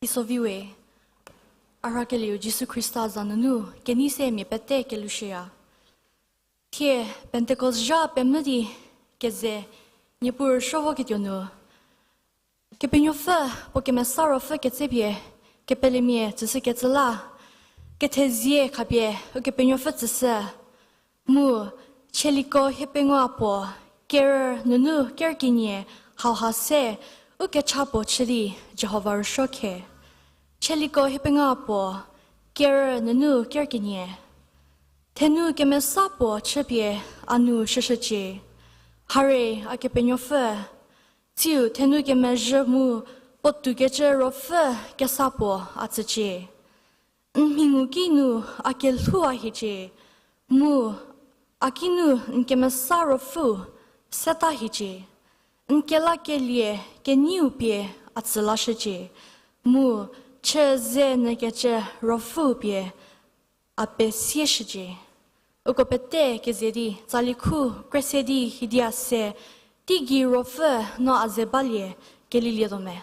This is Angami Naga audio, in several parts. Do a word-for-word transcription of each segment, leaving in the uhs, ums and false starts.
Iso viwe, a rhakelieu Jisu Khrista za nunu kenei se mia pete kelushüya. Thie Pentecost zha pemvü di keze Niepuu rüsuo voketuo nu, Kepenuopfü puo Kemesa Ruopfü ketsepie kepelemia tsüshükecü la, kethezie khapie Ukepenuopfü tsüshü. Mu, Chieliko hiepengou puo, ker nunu ker kenie hauha se u kecha puo chü di Jihova rüsuo khe. Chieliko hiepengou puo, ker nunu ker kenie. Thenu kemesa puo chüpie a nu shüshücie. Hare a Kepenuopfü, tsiu thenu kemezhü mu puotoukecü ruopfü kesa puo a tsücie. N mhingu kinu a kelhou a hiecie, mu a kinu n kemesa ruopfü seta hiecie. N kelakelie kenyiu pie a tsü lashücie, mu chü ze nyükecü ruopfü pie a pesieshücie. Uko pete keze di tsali khu krese di hidia se, teigei ruopfü no a ze balie kelilietuo me.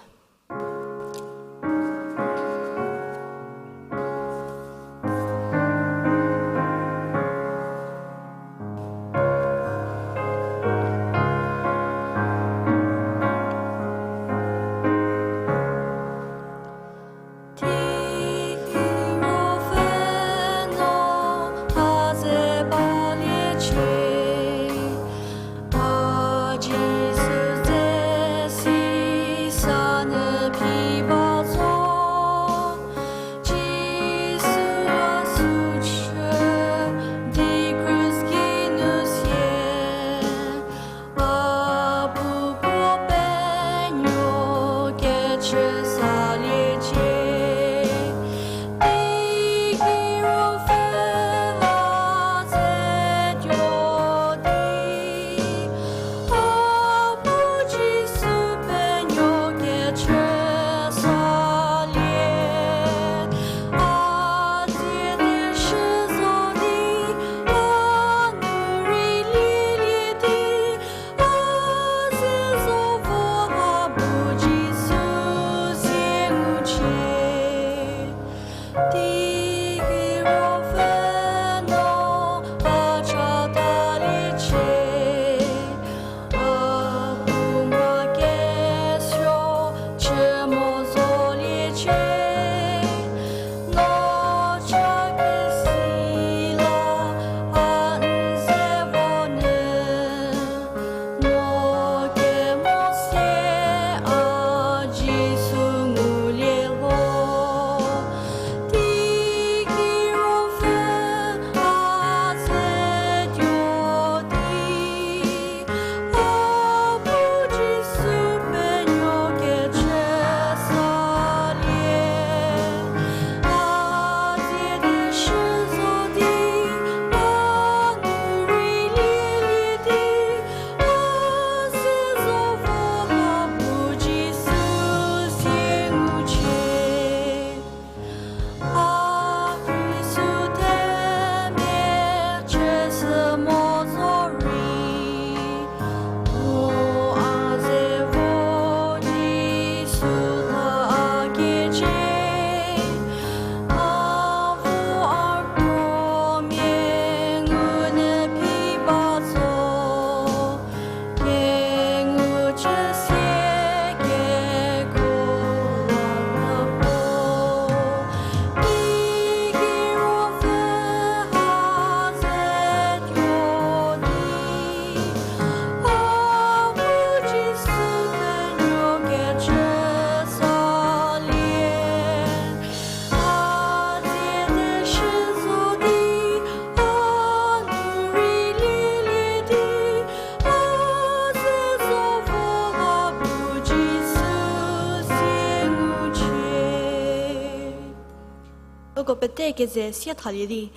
Puo pete keze sie thalie di,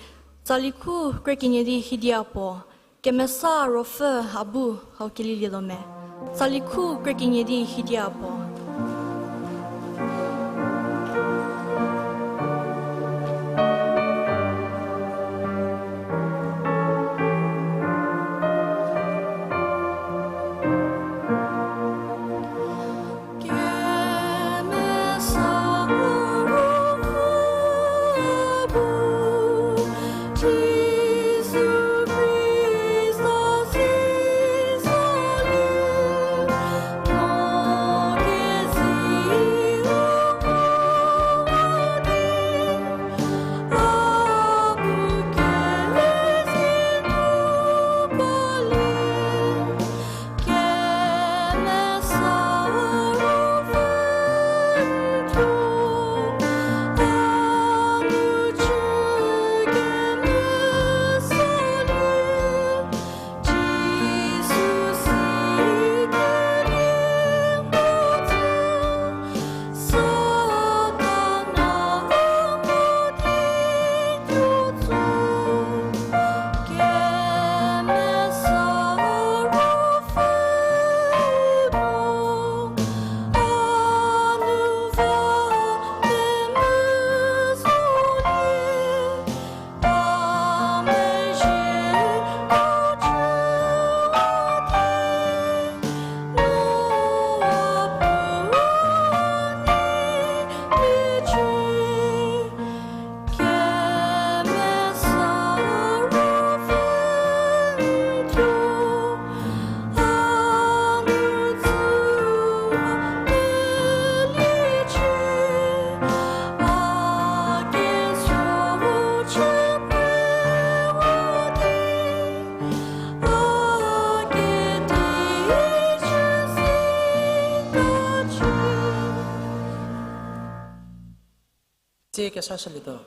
tsali khu kre kenie di hidia puo, Kemesa Ruopfü a bu hau kelilie lo me. Tsali khu kre kenie di hidia puo. Tsie kesashülietuo.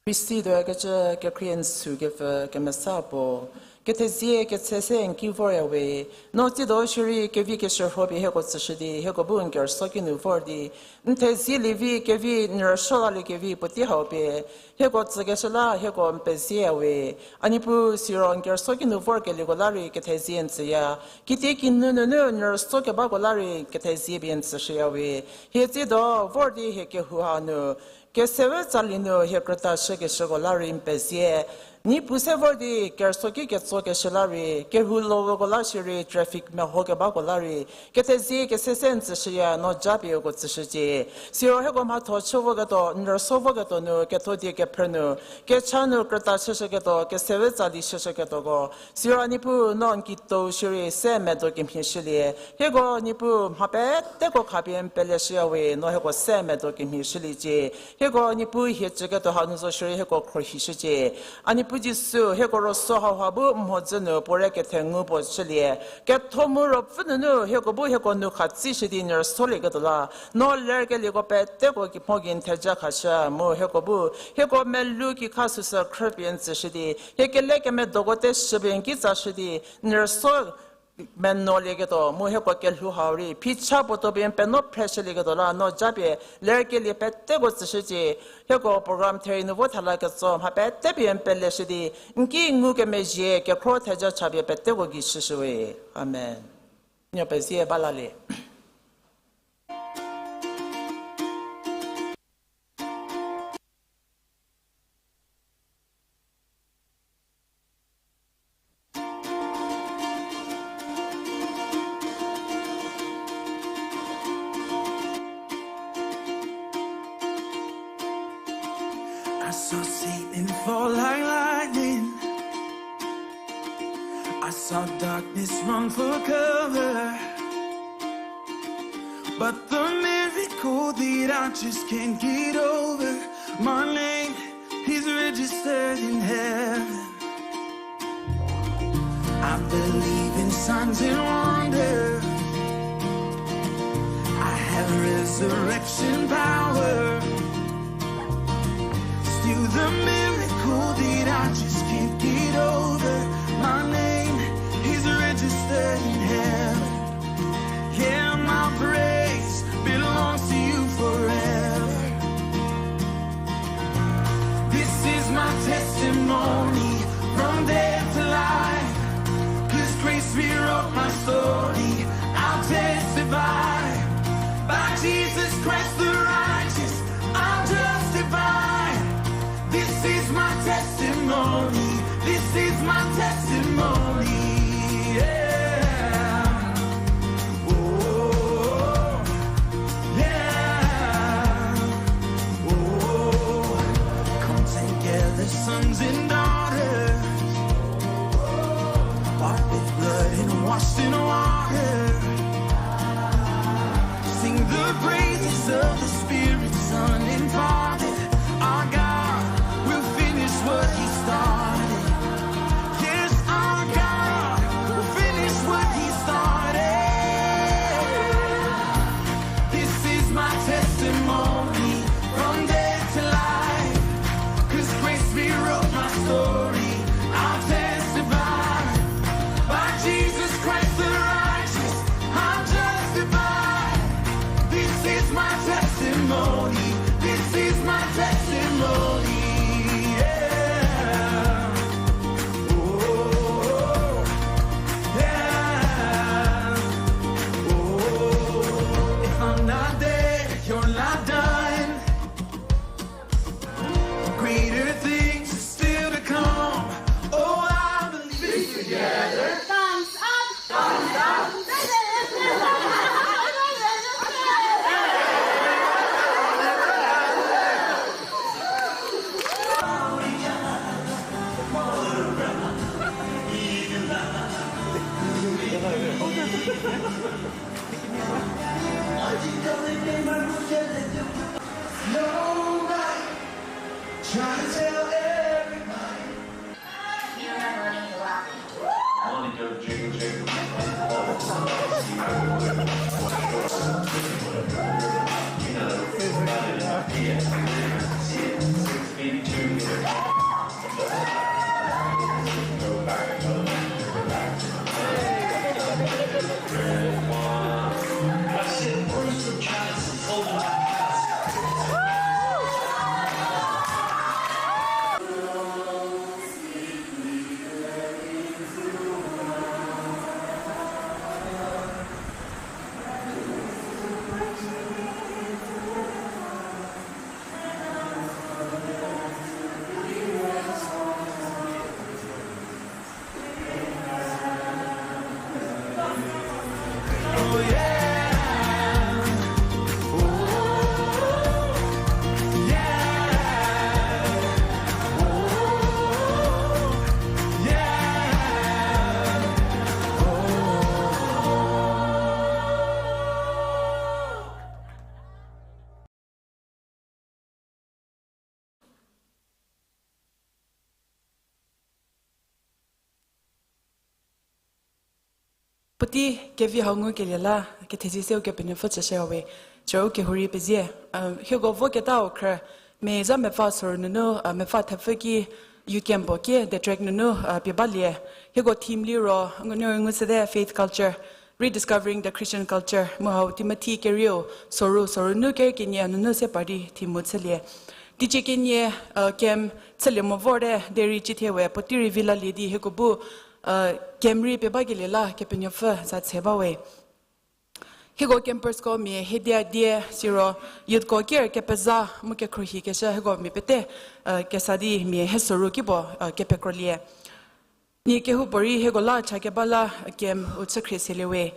Khrista tuoyakecü kekhrie n sükepfü kemesa puo, kethezie ketse se n ki vorya we, no tsiedo shierei kevi keshürho pie hieko tsüshü di, hieko bu n kerüsuo ki nu vor di, n thezie lievi kevi, n rüsuo lalie kevi puotei hau pie hieko tsükeshü la hieko n pezieya we. A Niepuu, siro n kerüsuo ki nu vorkelieko la rei kethezie n tsüya. Kitiekinu nunu n rüsuo kebako la rei kethezie pie n tsüshüya we. Hie tsiedo vor di hie kehou hau nu, kesewe tsali nu hie krüta shükeshüko la rei n pezie. Niepuu se vor di kerüsuo ki ketsokeshü la rei, kehou lowoko la shierei traffic meho kebako la rei, kethezie kese se n tsüshüya, no japie uko tsüshücie. Siro hieko mhatho chü voketuo, n rüsuo voketuo nu, ketho die kephrü nu, kecha nu krüta shüshüketuo, kesewe tsali shüshüketuoko, siro Niepuu no n kitouo shierei se medo kemhie shülie. Hieko Niepuu mha peteko khapie n peleshüya we, no hieko se medo kemhie shüliecie. Hieko Niepuu hie cüketuo hau nu zo shierei hieko khrohishücie. A Niepuu Jisu, hieko rüsuo hauha bu mhodzü nu puo re kethengu puo chülie. Ketho mu ruopfü nunu hieko bu hieko nu khatsishü di n rüsuolieketuo la, no lerkelieko peteko ki mho gei n theja khashü mu hieko bu hieko melou kikha süsü khrüpie n tsüshü di, hie kelekemedoko teshüpie n ki tsashü di, n rüsuo menolieketuo mu hieko kelhou hau rei phicha puotou pie n penuo phreshülieketuo la no japie lerkelie peteko tsüshücie. Hieko program therie nu vo thala ketso mha pete pie n peleshü di, n ki ngukemezhie kekhro theja chapie peteko gei shüshüwe. Amen. Nuo pezie balalie. I saw Satan fall like lightning. I saw darkness run for cover. But the miracle that I just can't get over, my name is registered in heaven. I believe in signs and wonders. I have resurrection power. Still the miracle that I just can't get over. My name is registered in heaven. Yeah, my praise belongs to you forever. Washed in water. Sing the praises of the Spirit, Son, and Father. Our God will finish what He started. Yes, our God will finish what He started. This is my testimony, from death to life. 'Cause grace rewrote my story. I'll testify. By Jesus Christ the righteous, I'm justified. This is my testimony. This is my testimony. Yeah. Oh, yeah. Oh, if I'm not there, you're not done. Greater things are still to come. Oh, I believe together. Thumbs up. Thumbs up. Puotei kevi hau ngukelie la, kethezie se Ukepenuopfü tsüshüya we, siro ukehou rei pezie. Hieko voketau khrü, May zha mepfü soru nunu, mepfü thepfü ki youth camp puo kie the track nunu pie balie. Hieko theme liro, ngu, ngu süte faith culture, rediscovering the Christian culture, mu hau Timothy kerieu, soru, soru nu ker kenie nunu se par di theme chülie. Teicie kenie, camp chülie mo vorte, derei cithie we puotei rei vi lalie di hieko bu, camp rei pie bakelie la Kepenuopfü za tse ba we. Hieko campersko mia hiedia die siro youthko ker kepezha mu kekhruohikeshü hieko mia pete, kesa di mia hie soru kipuo, kepekrolie. Nie kehoupuorei hieko la cha keba la camp u chü khrie selie we.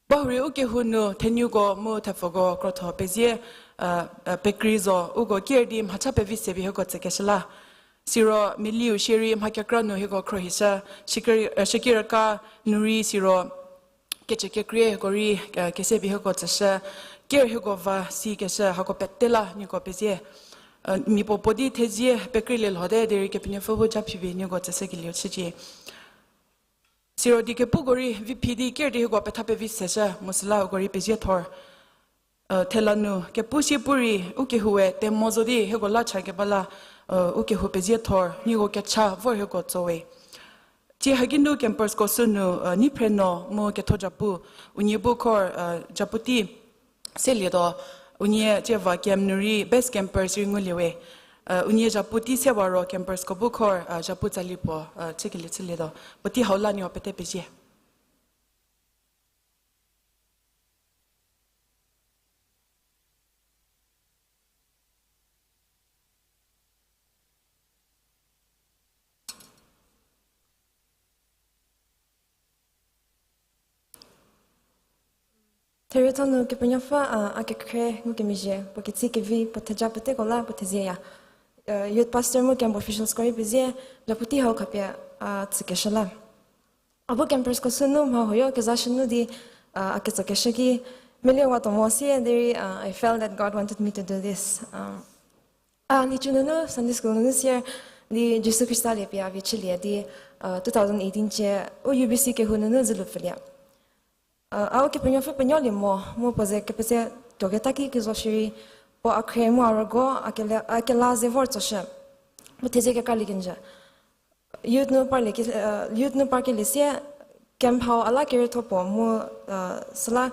Bahurei ukehou nu thenuko mu thepfuko krotho pezie, pekrei zo uko ker di mhacha pevi se pie hieko tsükeshü la. Siro mialiu shierei mha kekra nu hieko khruohishü, shikiraka nu rei siro kecü kekrie hieko rei, kese pie hieko tsüshü, ker hieko va sikeshü hako pete la nieko pezie. Mia puo puo di thezie pekreilie lhote derei Kepenuopfü bu ja phipie nieko tsüshükelieu chücie. Siro die kepuko rei vi phi di ker di hieko petha pevi seshü mu süla uko rei pezie thor. Thela nu kepu sie pu rei ukehoue temo zo di hieko la cha keba la, ukehou pezie thor, nieko kecha vor hieko tso we. Tsie haki nu campersko sünu, Niphre no mu Ketho Japu, unie bu khor, Japu tei selietuo, unie tsie va camp nu rei best campers rei ngulie we. Unie Japu tei sewa ro campersko bu khor, Japu tsali puo, chükelie chülietuo. Puotei hau la nieko pete pezie. Therietho nu Kepenuopfü a, a kekhrie ngukemezhie, puo ketsie kevi, puo theja peteko la puo thezieya. Youth pastor mu camp officialsko rei pezie, Japu tei hau khapie, a, tsükeshü la. A bu campersko sünu mha huoyo kezashünu di, uh, a ketsokeshü ki, melie wa tuo mo sie derei, uh, I felt that God wanted me to do this. Um, a nhicu nunu, Sunday school nunu sier, di Jisu Khrista lie pie a vie chülie di, uh, two thousand eighteen cie, u U B C kehou nunu zülupfülie. Uh, a Ukepenuopfü penuolie mo, mu puo ze kepetse tuoketa ki kezo shierei, puo a khrie mu a rügo, a kela, a kela ze vor tsoshü. Mu theze kekralie kenjü. Youth nu parlie ke, uh, youth nu parkelie sie, camp hau a la kerietho puo mu, uh, süla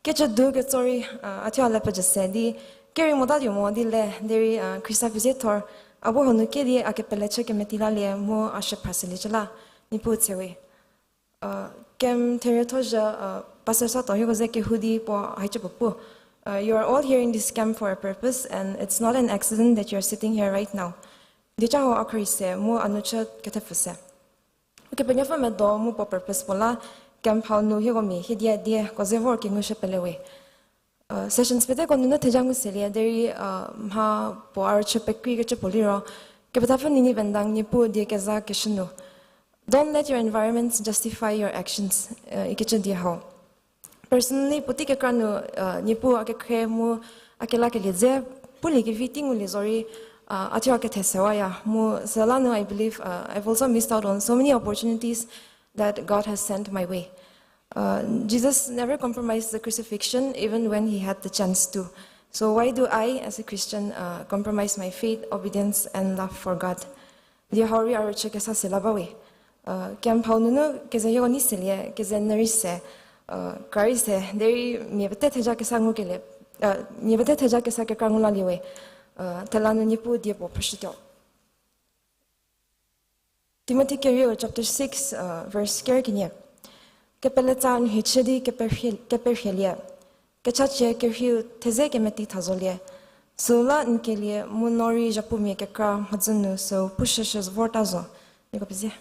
kecü du ketso rei, uh, a thuo a le pejü se di, kerei motatuo mo di le, derei, uh, Khrista pie ze thor, a bu hanu ke di a kepele chü kemeti lalie mu a shüpha seliecü la, Niepuu tse we. Uh, camp therietho zhü, uh, Pastor Sato hieko ze kehou di puo haicie puo pu. Uh, you are all here in this camp for a purpose, and it's not an accident that you are sitting here right now. Dieca hau a khrie se mu a nu chü kethepfü se. Ukepenuopfü medo mu puo purpose puo la camp hau nu hieko mia hie die dieko ze vor kengushü pele we. Uh, sessions peteko nunu theja ngu selie derei, uh, mha puo a rüchü pekreikecü puo liro, kepethapfü nini vendang Niepuu die kezakeshü nu. Don't let your environments justify your actions, uh, ikecü die hau. Personally, puotei kekra nu, uh, Niepuu a kekhrie mu a kelakelie dze, pulie kevi tei ngulie zorei, uh, a thuo a kethe sewaya. Mu süla nu, I believe, uh, I've also missed out on so many opportunities that God has sent my way. Uh, Jesus never compromised the crucifixion, even when he had the chance to. So why do I, as a Christian, uh, compromise my faith, obedience, and love for God? Die hau rei a rüchü kesa se la ba we. Uh, camp hau nunu keze hieko nei selie, keze nyü rei se, uh, kra rei se, derei mia pete theja kesa ngukelie, uh, mia pete theja kesa kekra ngu lalie we. Uh, thela nu Niepuu die puo phrüshütuo. Timothy kerieu chapter six, uh, verse ker kenie. Kepeletsa n hie chü di keperhie-, keperhielie. Kechachie kerheiu theze kemeti tha zolie. Süla n kelie mu no rei zhapumia kekra mhodzü nu süu pushüshü vorta zo. Nieko pezie.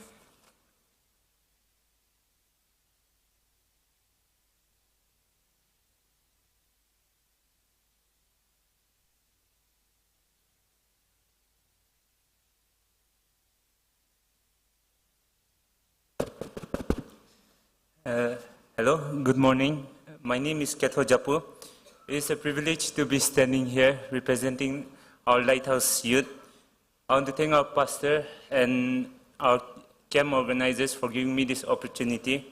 Uh, hello, good morning. My name is Ketho Japu. It is a privilege to be standing here representing our Lighthouse Youth. I want to thank our pastor and our camp organizers for giving me this opportunity.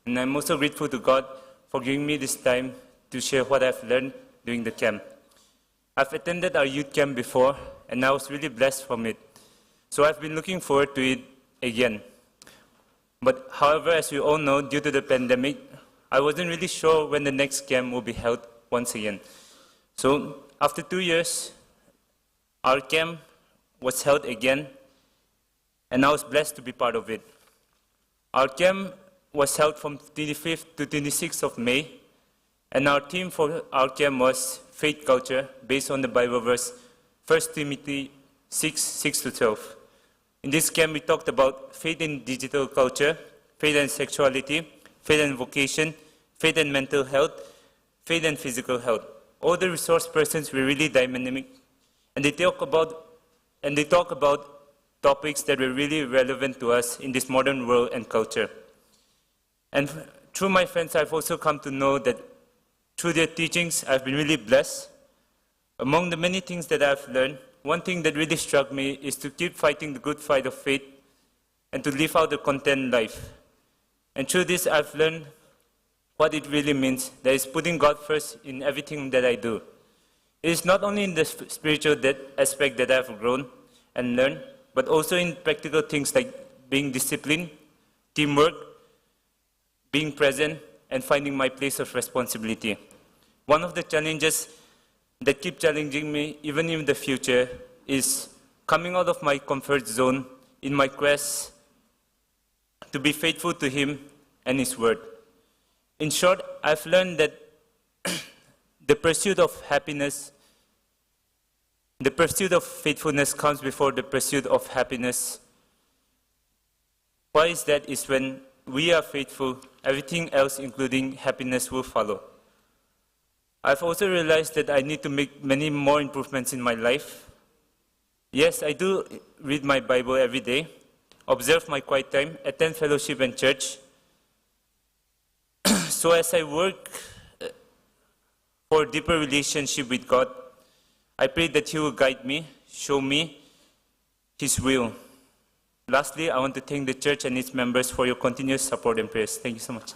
And I'm also grateful to God for giving me this time to share what I've learned during the camp. I've attended our youth camp before, and I was really blessed from it. So I've been looking forward to it again. But however, as we all know, due to the pandemic, I wasn't really sure when the next camp will be held once again. So after two years, our camp was held again, and I was blessed to be part of it. Our camp was held from twenty-fifth to twenty-sixth of May, and our theme for our camp was faith culture, based on the Bible verse, First Timothy six, six to twelve. In this camp, we talked about faith in digital culture, faith and sexuality, faith and vocation, faith and mental health, faith and physical health. All the resource persons were really dynamic, and they talk about, and they talk about topics that were really relevant to us in this modern world and culture. And f-, through my friends, I've also come to know that through their teachings, I've been really blessed. Among the many things that I've learned, one thing that really struck me is to keep fighting the good fight of faith and to live out a content life. And through this, I've learned what it really means, that is putting God first in everything that I do. It is not only in the sp-, spiritual that aspect that I've grown and learned, but also in practical things like being disciplined, teamwork, being present, and finding my place of responsibility. One of the challenges that keep challenging me, even in the future, is coming out of my comfort zone in my quest to be faithful to Him and His Word. In short, I've learned that the pursuit of happiness, the pursuit of faithfulness comes before the pursuit of happiness. Why is that? Is when we are faithful, everything else, including happiness, will follow. I've also realized that I need to make many more improvements in my life. Yes, I do read my Bible every day, observe my quiet time, attend fellowship and church, So as I work, uh, for deeper relationship with God, I pray that He will guide me, show me His will. Lastly, I want to thank the church and its members for your continuous support and prayers. Thank you so much.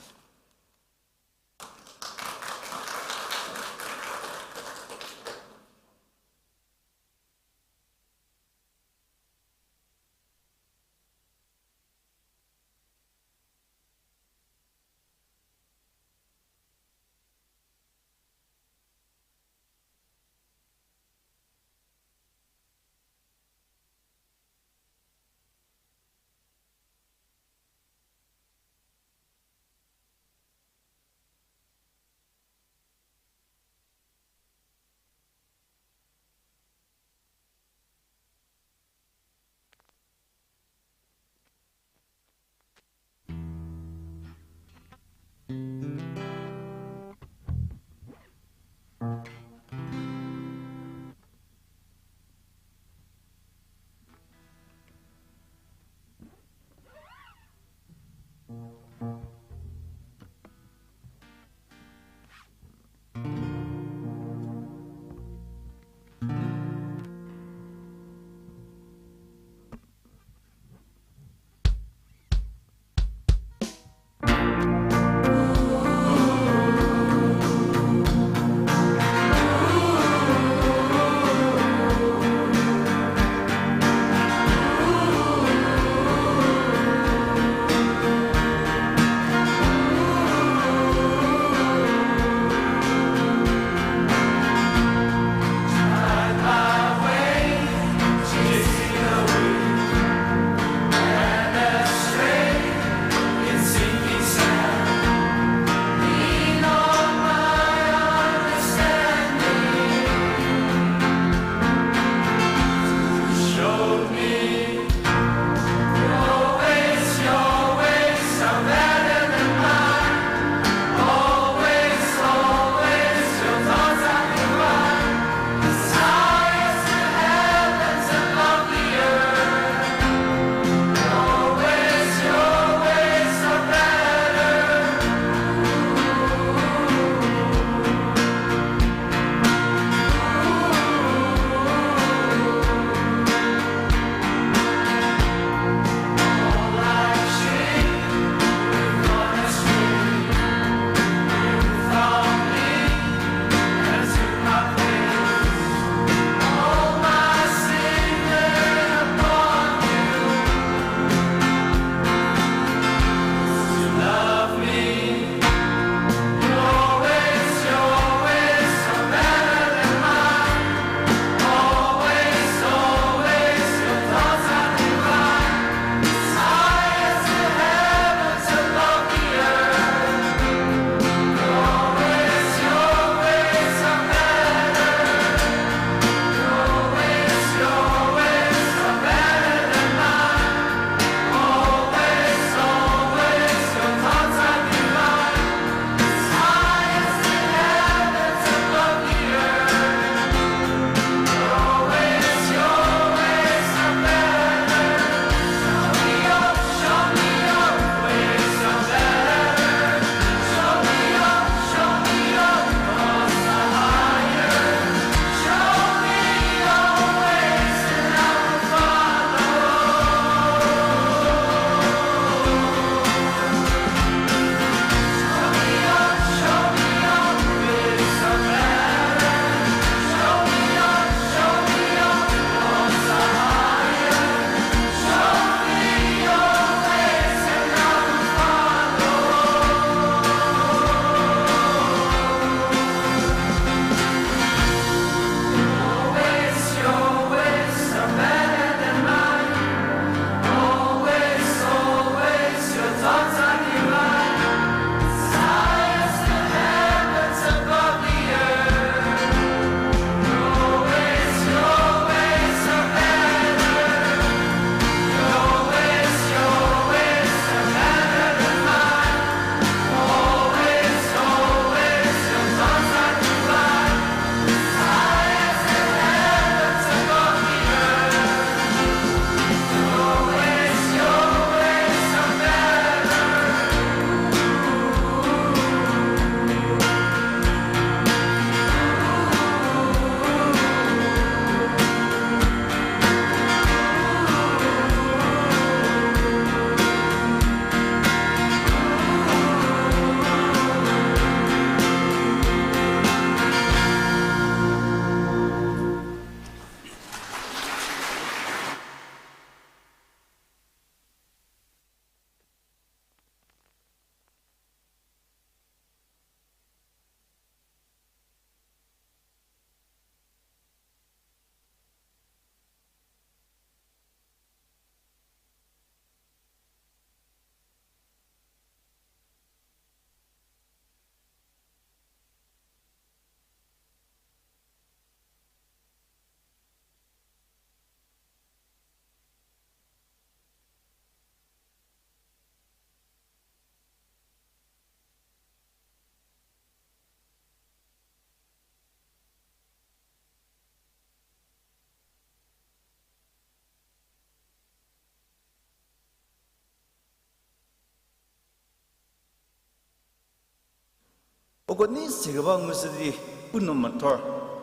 Uko nei sekeba ngushü di u nou methor,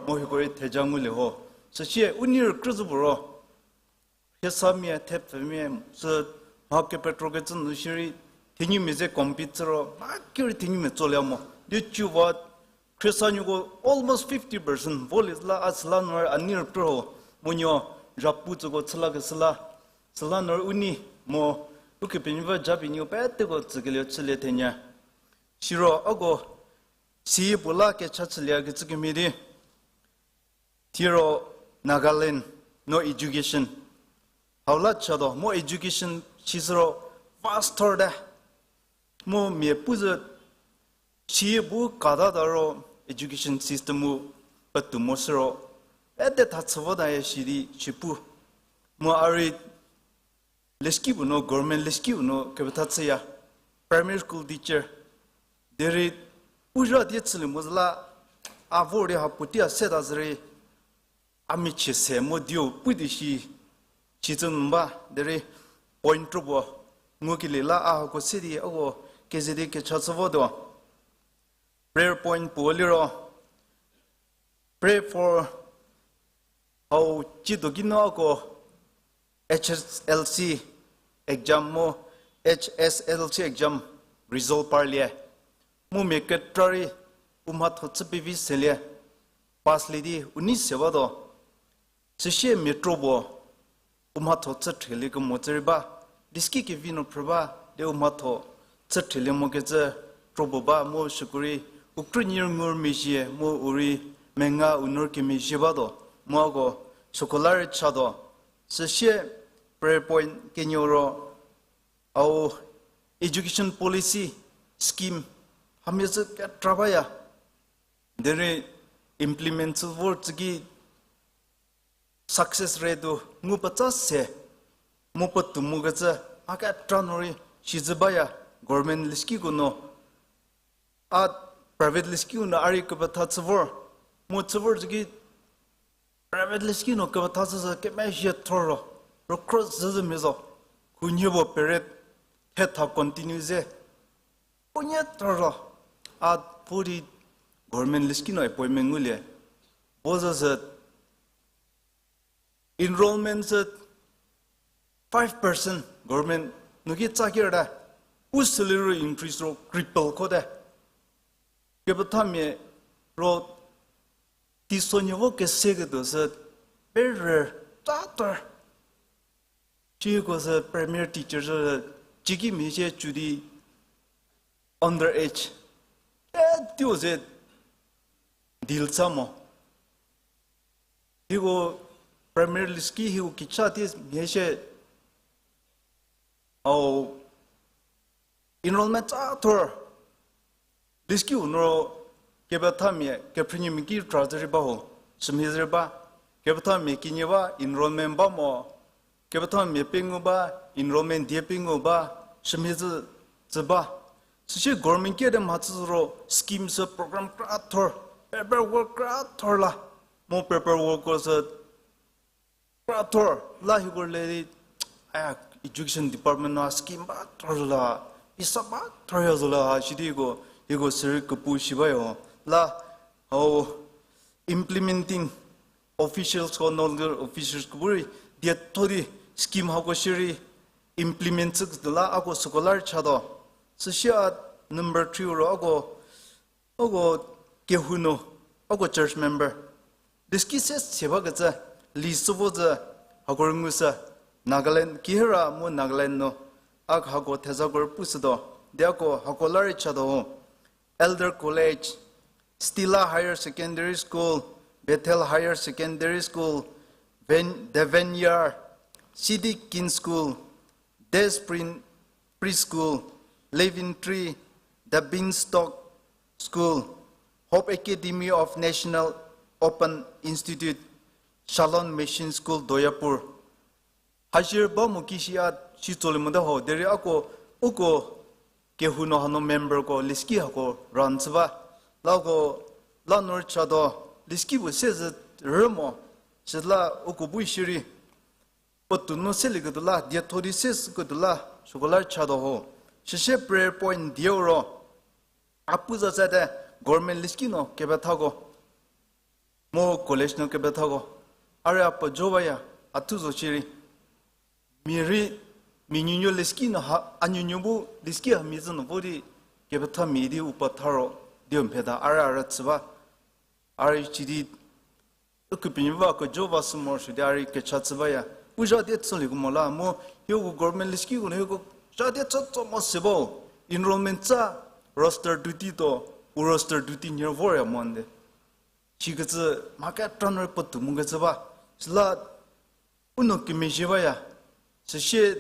mu hieko rei theja ngulie ho. Süsie u nei rükrü zü puo ro, khrisamia, thepfumia, sü mha kepetro kecü nu shierei, thenumia ze compete chü ro, mha kerei thenumia tsolie mo. Di ciu va, khriesanuoko almost fifty percent volie la a süla nu a nei rükrü ho, mu nuo, zhapu tsüko chülakeshü la, süla nu u nei, mu, Ukepenuopfü japie nuo peteko tsükelie chülie thenyü. Siro uko, siyie puo la kecha chülie kecü kemhie di. Thiro Nagaland no education. Hau la chatuo, mu education sisüro vast thorte. Mu mia pu zü siyie bu katata ro education system-u petou mo süro, pete tha chü votaya shi di shi pu. Mu a rei leski puo no, government leski puo no kepetha chüya, primary school teacher. Derei u zha die chülie mo zü la, a vor di ha puotei a seta zürei, a michie se mo dieu pu di shi, shi tsü nu ba, derei point kropuo ngukelie la a hako se di uko keze di kecha chü votuo. Prayer point puo liro, pray for hau ciedo kinu uko H S L C exam mu H S L C exam result parlie. Mu mia kekra rei u mhatho chü pevi selie, pass lie di u nei se batuo. Süsie mia kro puo u mhatho chü threlie kemo tsü rei ba, leski kevi nu phrü ba, di u mhatho chü threlie mo kecü kro puo ba mu süko rei u krünyie ngumezhie mu u rei menga u nu kemezhie batuo, mu uko süko la rei chatuo. Süsie prayer point kenieu ro, au education policy scheme hamia zü kekra baya. Derei implement chü vor tsü ki success rate-u ngu petsa se, mu petou mo kecü a kekra nu rei shi zü baya, government leskiko nu, a private leskiko nu a rei kepetha chü vor, mu chü vor tsü ki private leski nu kepetha chü sü kemezhie thor ro, rükrü zhü zhü mia zo, khunhie puo period thetha continue ze, khunhie thor ro, a pu di government leski nu appointment ngulie, bo zhü sü enrollment sü five percent government nu ki tsa kerte, u salary increase ro cripple khote. Kepethamia ro teisonhie vo keseketuo sü perü tsator. Ciko sü primary teacher sü, cikimhie sie cü di under age, e tuo ze deal tsa mo. Hieko primary leski hieko kicha ti mhie sie, au enrollment tsator. Leski u nu ro kepethamia kephrünuomia ki tra zü rei ba ho, sümhie zü rei ba. Kepethamia kinyi ba enrollment ba mo, kepethamia pengou ba, enrollment die pengou ba, sümhie zü, zü ba. Süsie government kiede mhachü ro scheme sü program kra thor, paperwork kra thor la, mu paperwork ko sü kra thor la hieko le di, a, education department nu scheme ba thor zo la, pisa ba thor ya zo la, sidi hieko, hieko sürei kepu shi bayo. La, hau implementing officials ko nodal officials ko bu rei dietho di scheme hako shierei implement chüketuo la uko süko la rei chatuo. Süsie a number three ro uko uko kehou nu, uko church member, leski se se bakecü, list vo zü, hako rei ngushü, Nagaland, Kihira mu Nagaland nu, a hako thezako rei pushütuo, di uko hako la rei chatuo ho, Elder College, Stella Higher Secondary School, Bethel Higher Secondary School, Ven-, The Vineyard, City Kin School, Day Spring Preschool, Living Tree, The Beanstalk School, Hope Academy of National Open Institute, Shalom Mission School, Doyapur. Hajir ba mo ki shi a shi tsolie mote ho, derei uko, uko kehou nu hanu memberko leski hako run chü ba. Lako, la nu rei chatuo, leski puo se zü rü mo, süla uko bu shierei puotou nu selieketuo la, dietho di se süketuo la, süko la rei chatuo ho. Süsie prayer point dieu ro, a pu za tsate, government list ki no kepethako, mu college nu kepethako, a rei a pejo baya, a thu zo shierei, mia rei, mia nuonuo list ki no ha, a nuonuo bu list ki hamia zü nu vo di, kepethamia di u petha ro, di u mheta a rei a rüchü ba, a rei sidi, ukepenuopfü a kejo ba sü morosuo di a rei kecha chü baya. U zha die chülieko mo la mu, hieko government list kiko nu hieko zha die chü tso mo se ba, enrollment tsa, roster duty to, u roster duty nyi vorya mo nde. Sikecü mha kekra nu rei puotou mokecü ba. Süla u nou kemezhie baya. Süsie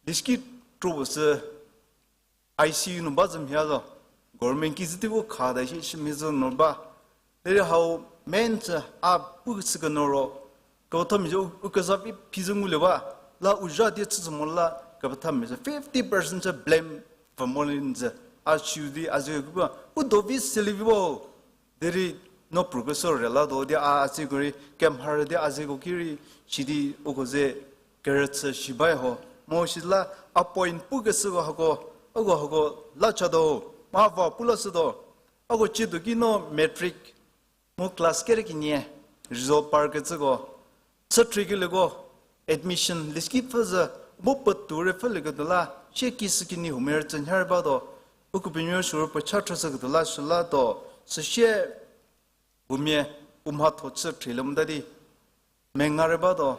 list ki kro puo sü I C U nu ba zü mhie zo. Government ki zü tei bu khata shi shimhie zü nu ba. Derei hau main sü a pu sü keno ro, kepethamia zo u, u keza phi phi zü ngulie ba. La u zha die chü zü mo la kepethamia zo fifty percent sü blame pfü mo le nzü. A siu di a ze ku ba u do vi selivi ba. Derei no progress rei la do di a, a zeko rei kemharü di a zeko ki rei, sidi uko ze kerüchü shi ba ho. Mo sila a point pukeshüko hako, uko hako la chatuo, mha va pu la shütuo. Uko ciedo ki no matric mu class kere kenie result parkecüko, chü thriekelieko, admission list ki pfü zü, bu puotou rei pfhülieketuo la, sie kishükinyi huomia rei chü nha rei batuo, ukepenuopfü suo rei puo cha thrüshüketuo la shü latuo, süsie, huomia, u mhatho chü thrielie mota di, menga rei batuo,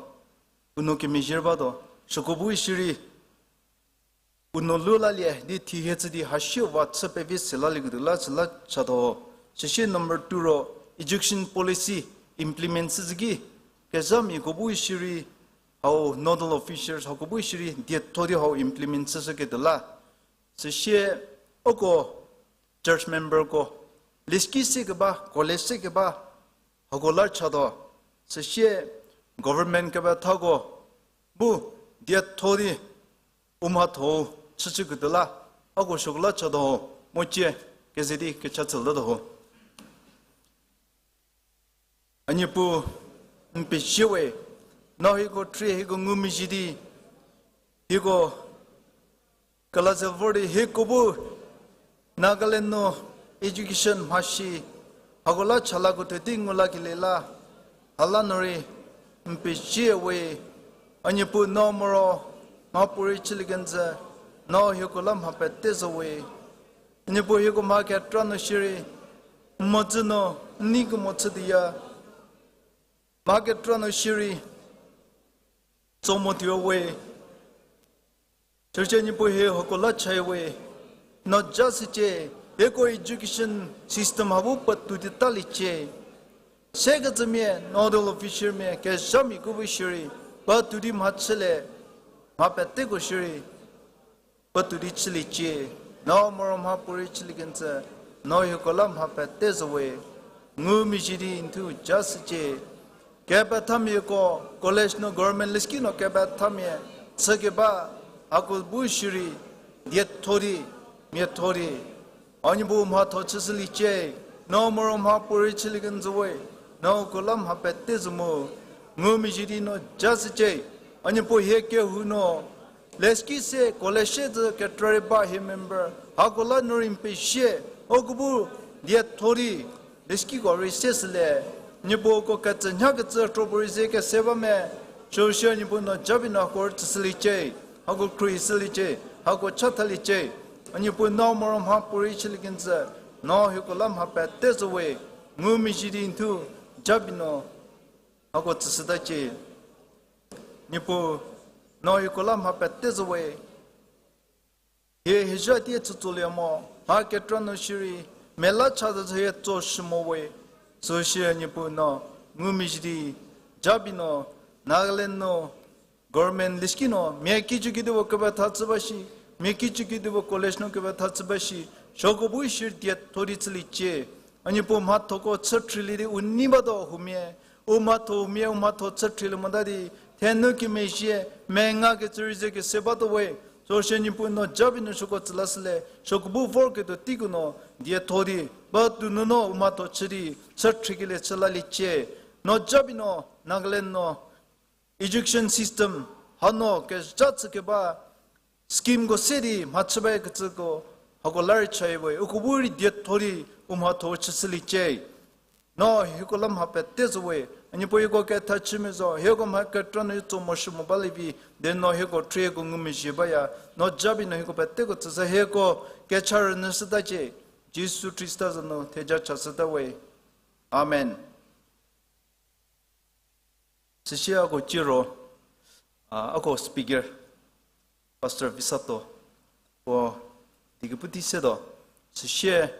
u nou kemezhie rei batuo, süko bu shierei, u nou lu lalie di thie hie chü di hasiu va chü pevi se lalieketuo la süla chatuo. Süsie number two ro, education policy implement chüzhü ki, kezhamiako bu shierei, hau nodal officers hako bu shierei dietho di hau implement chüshüketuo la. Süsie uko church memberko, list ki se keba, college se keba, hako la chatuo. Süsie government kepethako bu dietho di u mhatho chüchüketuo la, uko süko la chatuo ho, mo cie keze di kecha chü latuo ho. A Niepuu, n pezie we, no hieko khrie hieko ngumezhie di, hieko kelazel vor di hieko bu Nagaland nu education mhasi hako la chalako tuo di ngu lakelie la, hala nu rei n pezie we, a Niepuu no moro mhapuorei chülie kenjü, no hieko la mha pete zo we. A Niepuu hieko mha kekra nu shierei, n mhodzü nu, n neikemo chü diya, mha kekra nu shierei, tso mo tuo we. Church Niepuu hie hako la chaya we, no ja shücie, hieko education system ha bu puotou di taliecie. Sekecümia, nodal officermia, kezhamiako bu shierei, puotou di mha chülie, mha peteko shierei, puotou di chüliecie, no moro mhapuorei chülie kenjü, no hieko la mha pete zo we, ngumezhie di n thuo ja shücie. Kepethamiako, college nu government list ki no kepethamia chü keba, hako bu shierei, dietho di, miatho di, a Niepuu mhatho chüshüliecie, no moro mhapuorei chülie kenjü we, no uko la mha pete zo mu, ngumezhie di no ja shücie, a Niepuu hie kehou nu, list ki se college se zü kekra rei ba hie member, hako la nu rei n pezie, uko bu dietho di, list kiko rei se shülie, Niepuu uko ketsü nyakecü kropuorei ze kese ba me, süu shie Niepuu no jabi no hako rüchüshüliecie, hako khruohishüliecie, hako chathaliecie, a Niepuu no moro mhapuorei chülie kenjü, no hieko la mha pete zo we, ngumezhie di n thuo, jabi no, hako tsüshütacie. Niepuu, no hieko la mha pete zo we. Hie hie zha tie chütsolie mo, mha kekra nu shierei, mela cha zü hie tso shü mo we. Süu shie Niepuu no, ngumezhie di, jabi no, Nagaland nu, government list ki no, mia kicükidiko kepetha chü ba shi, mia kicükidiko college nu kepetha chü ba shi, süko bu shierei dietho di chüliecie. A Niepuu mhathoko chü thrielie di u nei batuo huomia, u mhatho huomia, u mhatho chü thrielie mota di, thenu kemezhie, menga kecü rei ze kese batuo we, süu shie Niepuu no jabi nu süko tsü lashülie, süko bu vorketuo teiko no, dietho di, puotou nunu u mhatho chü di, chü thriekelie chü laliecie, no jabi no, Nagaland no, education system, hanu kezha chü keba, schemeko se di mhachü bakecüko, hako la rei chaya we, uko bu rei dietho di u mhatho chüshüliecie. No hieko la mha pete zo we, a Niepuu hieko ketha chümia zo, hieko mha kekra nu tso mo shü mo balie vi, de no hieko khrie hieko ngumezhie baya, no jabi no hieko peteko tsüshü hieko kecha rünyüshütacie, Jisu Khrista za nu theja chashüta we. Amen. Süsie ako tsiero, a, ako speaker, Pastor Visato, puo dikepu tei setuo, süsie,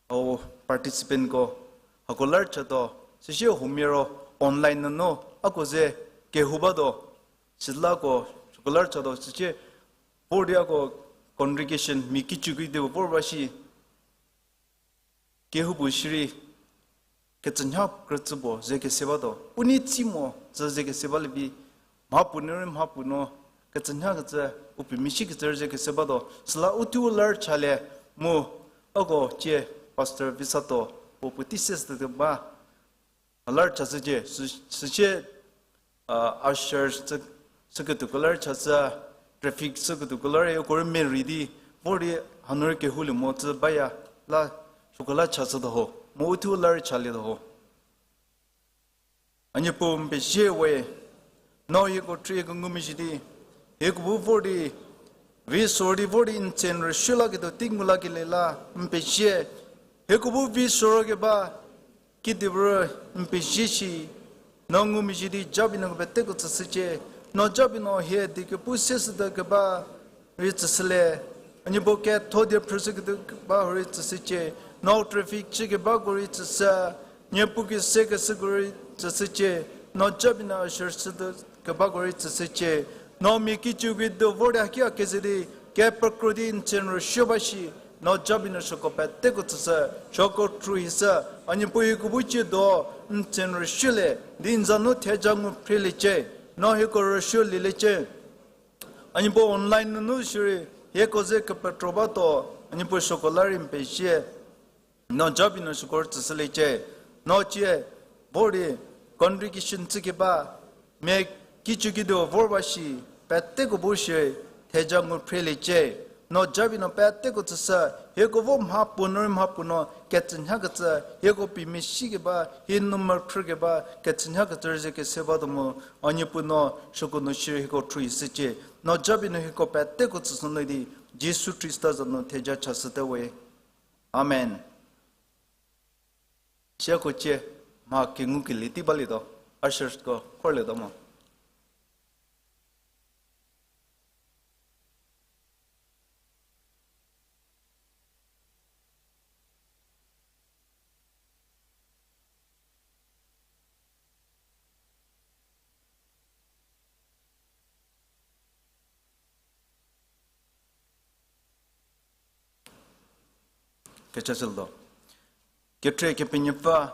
o participantko, hako la rei chatuo, süsie huomia ro online nunu, ako ze kehou batuo, süla ko, süko la rei chatuo, süsie, vor di ako congregation, mia kichüki di vor ba shi, kehoupuo shierei, ketsünya krütsü puo ze kese batuo. U nei tsi mo tsü ze kese balie vi, mhapuo nu rei mhapuo nu, ketsünya kecü, u pemesi kecü rei ze kese batuo. Süla u thuo la rei chalie, mu, ako cie Pastor Visato, puo puotei se süte ba. A la rei chashücie, sü-, süsie, a, usher sü, süketuoko la rei chashü, traffic süketuoko la rei, uko rei merei di, vor di hanu rei kehoulie mo tsü baya, la, süko la chashütuo ho, mu u thuo la rei chalietuo ho. A Niepuu n pezie we, no hieko khrie hieko ngumezhie di, hieko bu vor di, vi sor di vor di n tse n rüshü laketuo tei ngu lakelie la, n pezie, hieko bu vi soro keba, kedipuorü n pezie shi, no ngumezhie di jabi no peteko tsüshücie, no jabi no hie dikepu se süte keba rei tsüshülie, a Niepuu ketho die phrüshüketuo keba rei tsüshücie, no traffic chü kebako rei tsüshü, Niepuu kese kesüko rei tsüshücie, no jabi no usher süte kebako rei tsüshücie, no mia kichüki di vor di haki a keze di, kepekro di n tse n rüshü ba shi, no jabi no süko peteko tsüshü, süko khruohishü, a Niepuu hieko bu tsiedo, n tse n rüshülie, di n za nu theja ngu phreliecie, no hieko rüshülieliecie. A Niepuu online nunu shierei, hieko ze kepekro batuo, a Niepuu süko la rei n pezie. No jabi no süko rei tsüshüliecie. No cie, vor di, congregation chü keba, mia kichüki di vor ba shi, peteko bu shierei, theja ngu phreliecie. No jabi no peteko tsüshü, hieko vo mhapuo nu rei mhapuo nu, ketsünya kecü, hieko pemesi keba, hie nu mephrü keba, ketsünya kecü rei ze kese batuo mu, a Niepuu no, süko nu shierei hieko khruohishücie. No jabi no hieko peteko tsüshünyü di, Jisu Khrista za nu theja chashüte we. Amen. Siako cie, mha kengukelie tei balietuo, ushersko khorlietuo mo. Kechachüldo. Kekhrie Kepenuopfü,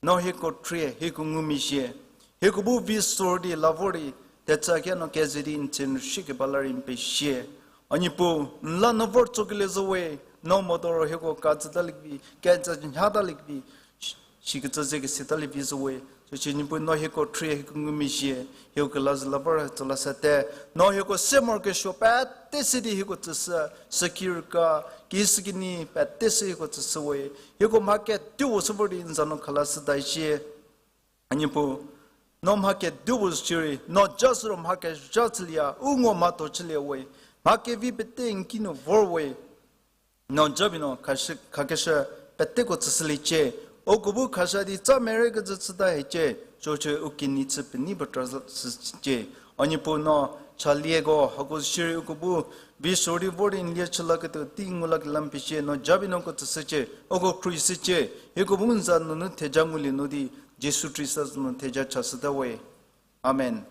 no hieko khrie, hieko ngumezhie, hieko bu vi sor di la vor di, thetsakea no keze di n tse n rüshü keba la rei n pezie. A Niepuu, n la no vor tsokelie zo we, no modo ro hieko ketsü talie vi, ketsü nyha talie vi, shi-, shikecü ze kese talie vi zo we. Süsie Niepuu no hieko khrie, hieko ngumezhie, hieko kela zü la vor tsü la sete, no hieko se morokesuo pete se di hieko tsüshü, süki rüka, ki süki ni pete se hieko tsüshü we. Hieko mha kedipuo sü vor di n za nu khalashüta shie. A Niepuu, no mha kedipuo shierei, no ja sü ro mha kezha chülie, u ngo mhatho chülie we. Mha kevi pete n ki nu vor we. No jabi no khashü, khakeshü peteko tsüshüliecie. Uko bu khashü di tsa merekecü chüta hiecie. Sochü u kinyi chü penyi petra shücie. A Niepuu no chalieko hako shierei uko bu vi sor di vor di n lie chü laketuo tei ngu lakelie n pezie, no jabi no uko tsüshücie, uko khruohishücie. Hieko bu n za nunu theja ngulie nu di, Jisu Khrista za nu theja chashüta we. Amen.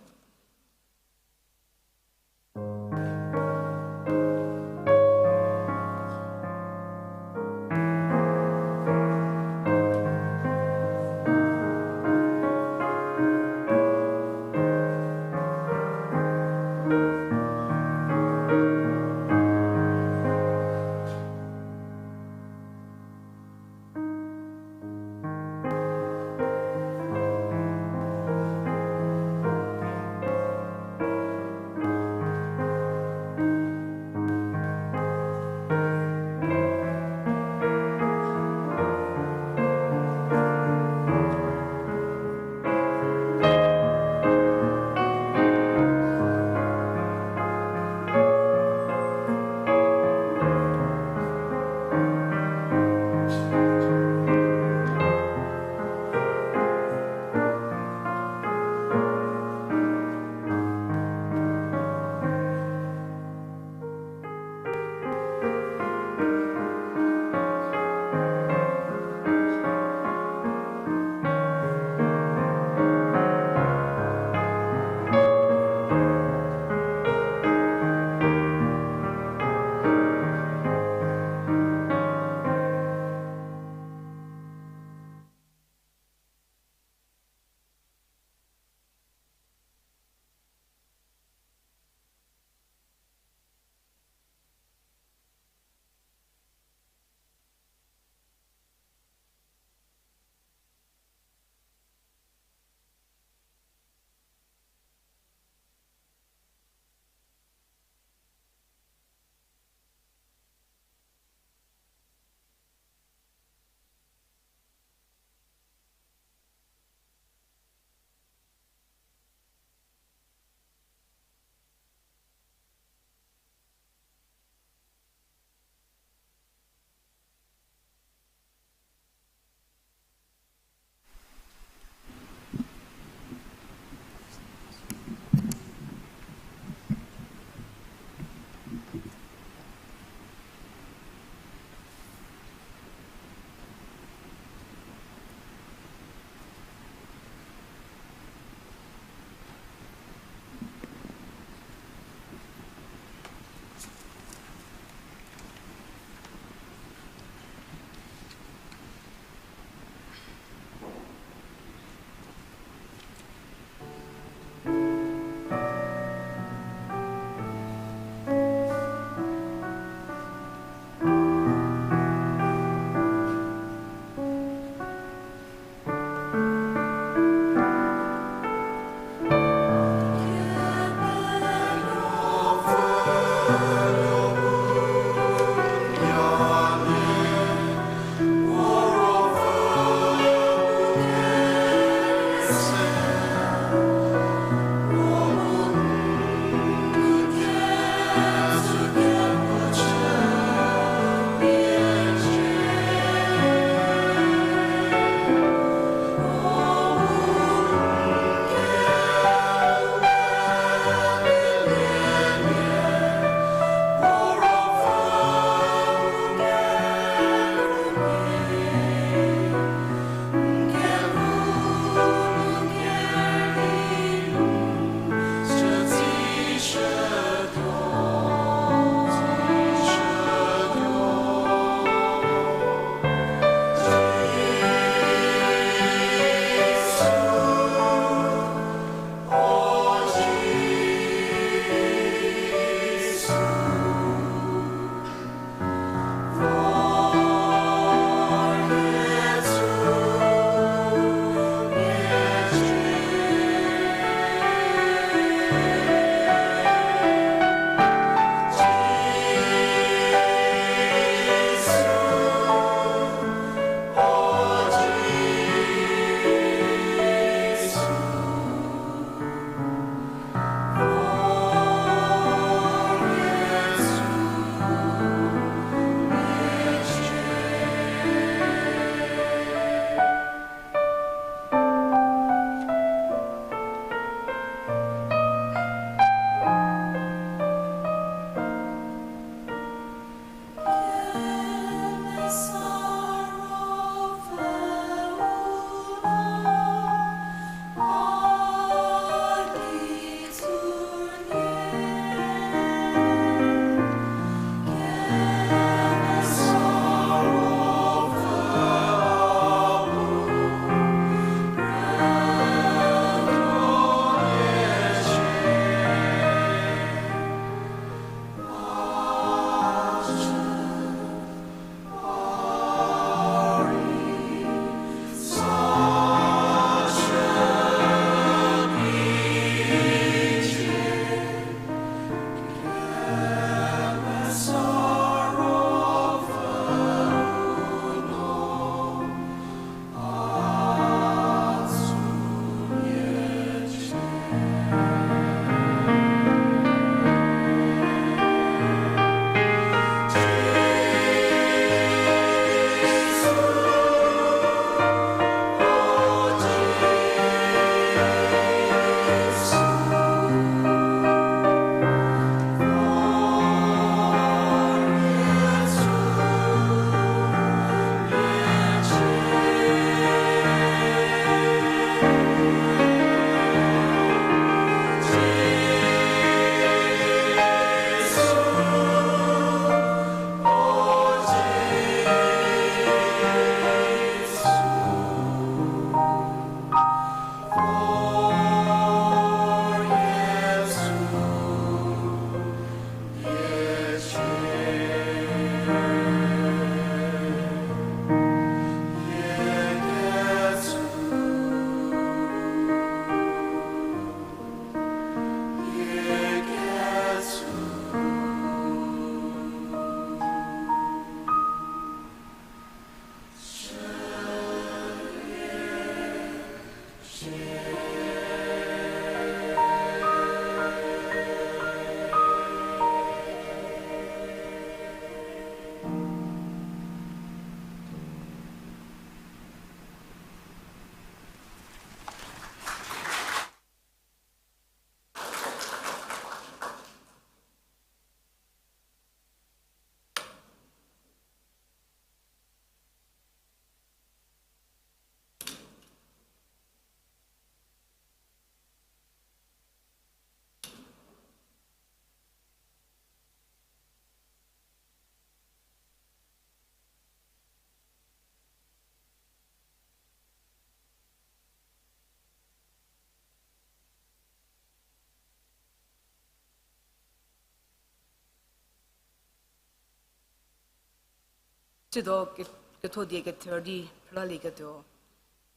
Tsiedo ke-, kethodie kether di phrülalieketuo.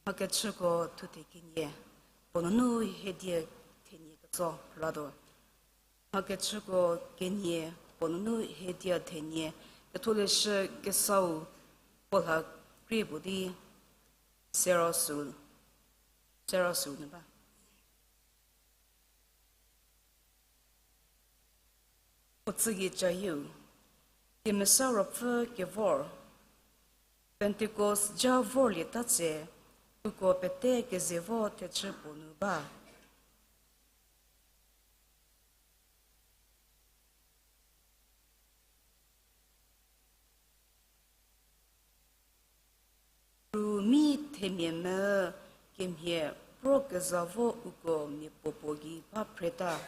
Mhakechüko thuthe kenie, puo nunu hiedie thenie ketso phrülatuo. Mhakechüko kenie, puo nunu hiedie thenie, Ketholeshü Kesau puo lha krie puo di, sero sü, sero sü nu ba. Puo tsügei cayieu, Kemesa Ruopfü kevor, Pentecost ja vorlieta tse, uko pete keze vo thechü puo nu ba. Ru mi themia me kemhie pro keza vo uko miapuopuo gei ba phreta.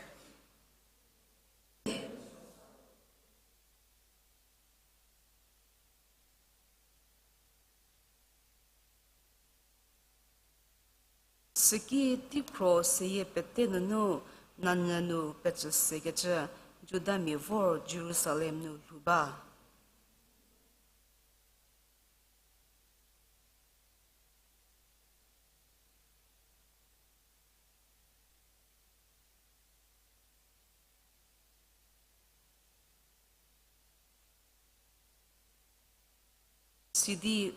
Süki teikhro seyie pete nunu nanyü nu pecü sekecü Judamia vor Jerusalem nu lhou ba. Sidi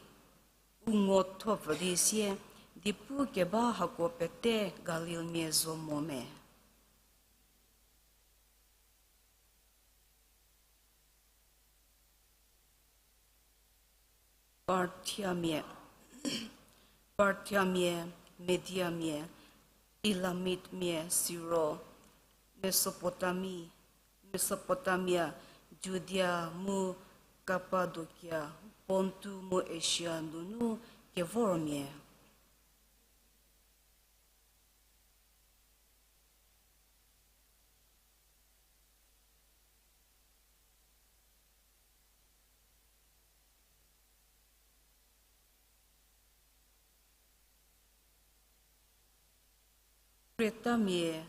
u ngotho pfü di sie, diepu keba hako pete Galilmia zo mo me. Parthiamia, Parthiamia, Mediamia, Elamitmia siro Mesopotami, Mesopotamia, Judia mu Kapadokia, Pontu mu Asia nunu kevormia. Kretamia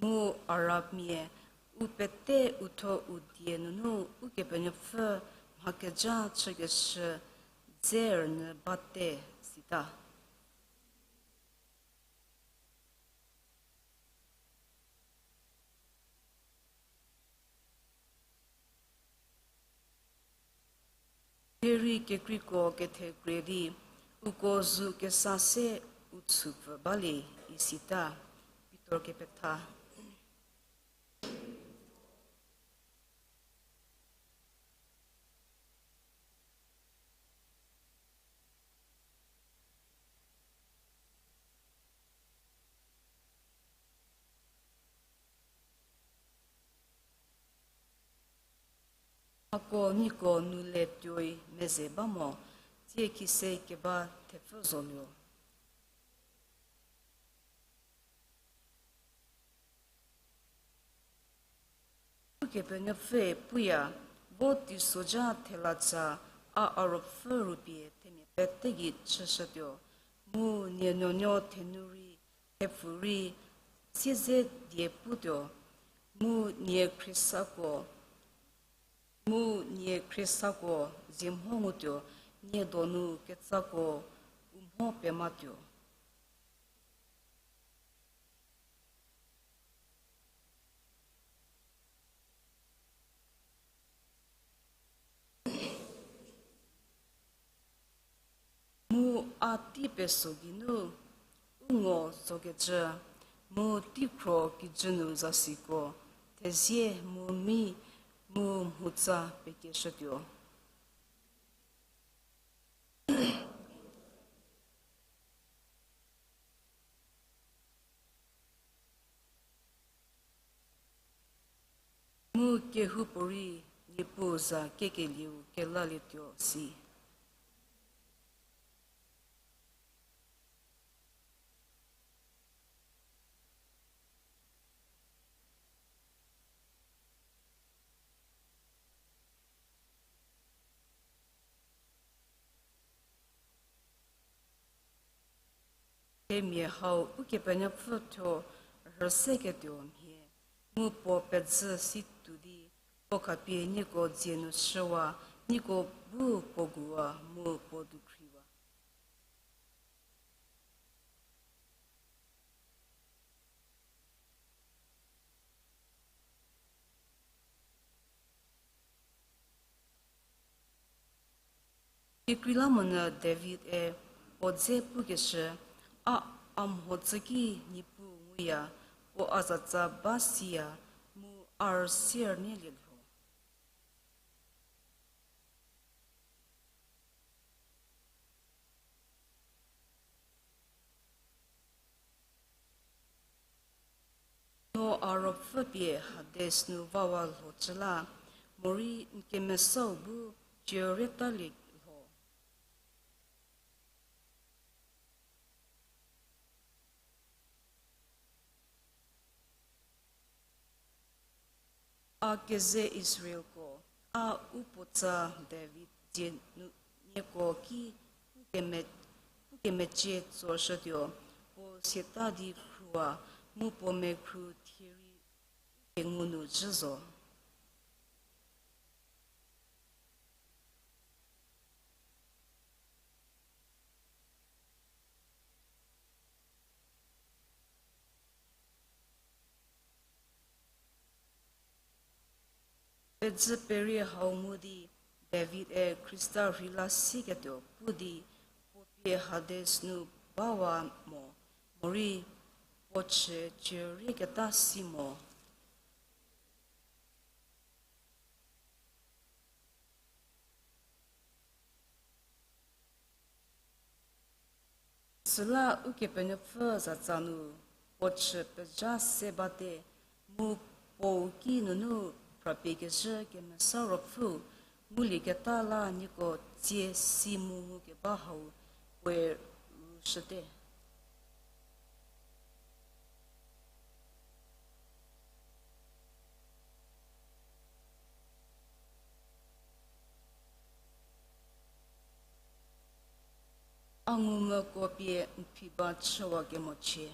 mu Arabmia, u pete uthuo u die nunu Ukepenuopfü mha keja chükeshü dze rünyü bate sita. Derei kekreiko kethekrie di, uko zu kesa se u chüpfü balie, isita. Pitor kepetha. Hako nieko nu le tuoi meze ba mo, tsie khise keba thepfü zolie. Ukepenuopfüe puya, vo teisoja thelatsa a a ruopfü rupie themia pete gei chüshütuo, mu nie nuonuo thenu rei, thepfu rei, sieze die putuo, mu nie khriesako, mu nie khriesako zie mho ngutuo, nie donu ketsako u mho pematuo. Mu a tei peso geinu, u ngo tsokecü, mu teikhro kijü nu zasiko, thezie mu mi, mu mhutsa pekeshütuo. Mu kehoupuorei Niepuu za kekelieu kelalietuo si. Themia hau Ukepenuopfü thuo rhüseketuo mhie, mu puo pezhü si tuo di, puo khapie nieko dzie nu shüwa, nieko bu puo guwa mu puo dukhriwa. Kekreilamonyü David-e puo dze pukeshü, a, a mhodzü ki Niepuu nguya, puo a zatsa ba siya, mu a rüsier nelie lho. No a ruopfü pie Hades nu vawa lho cü la, morei n kemesau bu cierietalie lho. A keze Israelko, a u puotsa David dzie nu nieko ki pukeme-, pukemecie tsoshütuo, puo siata di khrua, mu puo mekhru thie rei u kengu nu zhü zo. Pedzü perie hau ngu di David-e Khrista rheila siketuo pu di, puo pie Hades nu bawa mo, morei puo chü cierieketa si mo. Süla Ukepenuopfü zatsa nu puo chü pezha se bate, mu puou ki nunu phrapie kezhü Kemesa Ruopfüu ngulieketa la nieko tsie si mu ngukeba hau puoe rushüte. A ngumvüko pie n phi ba chüwakemochie.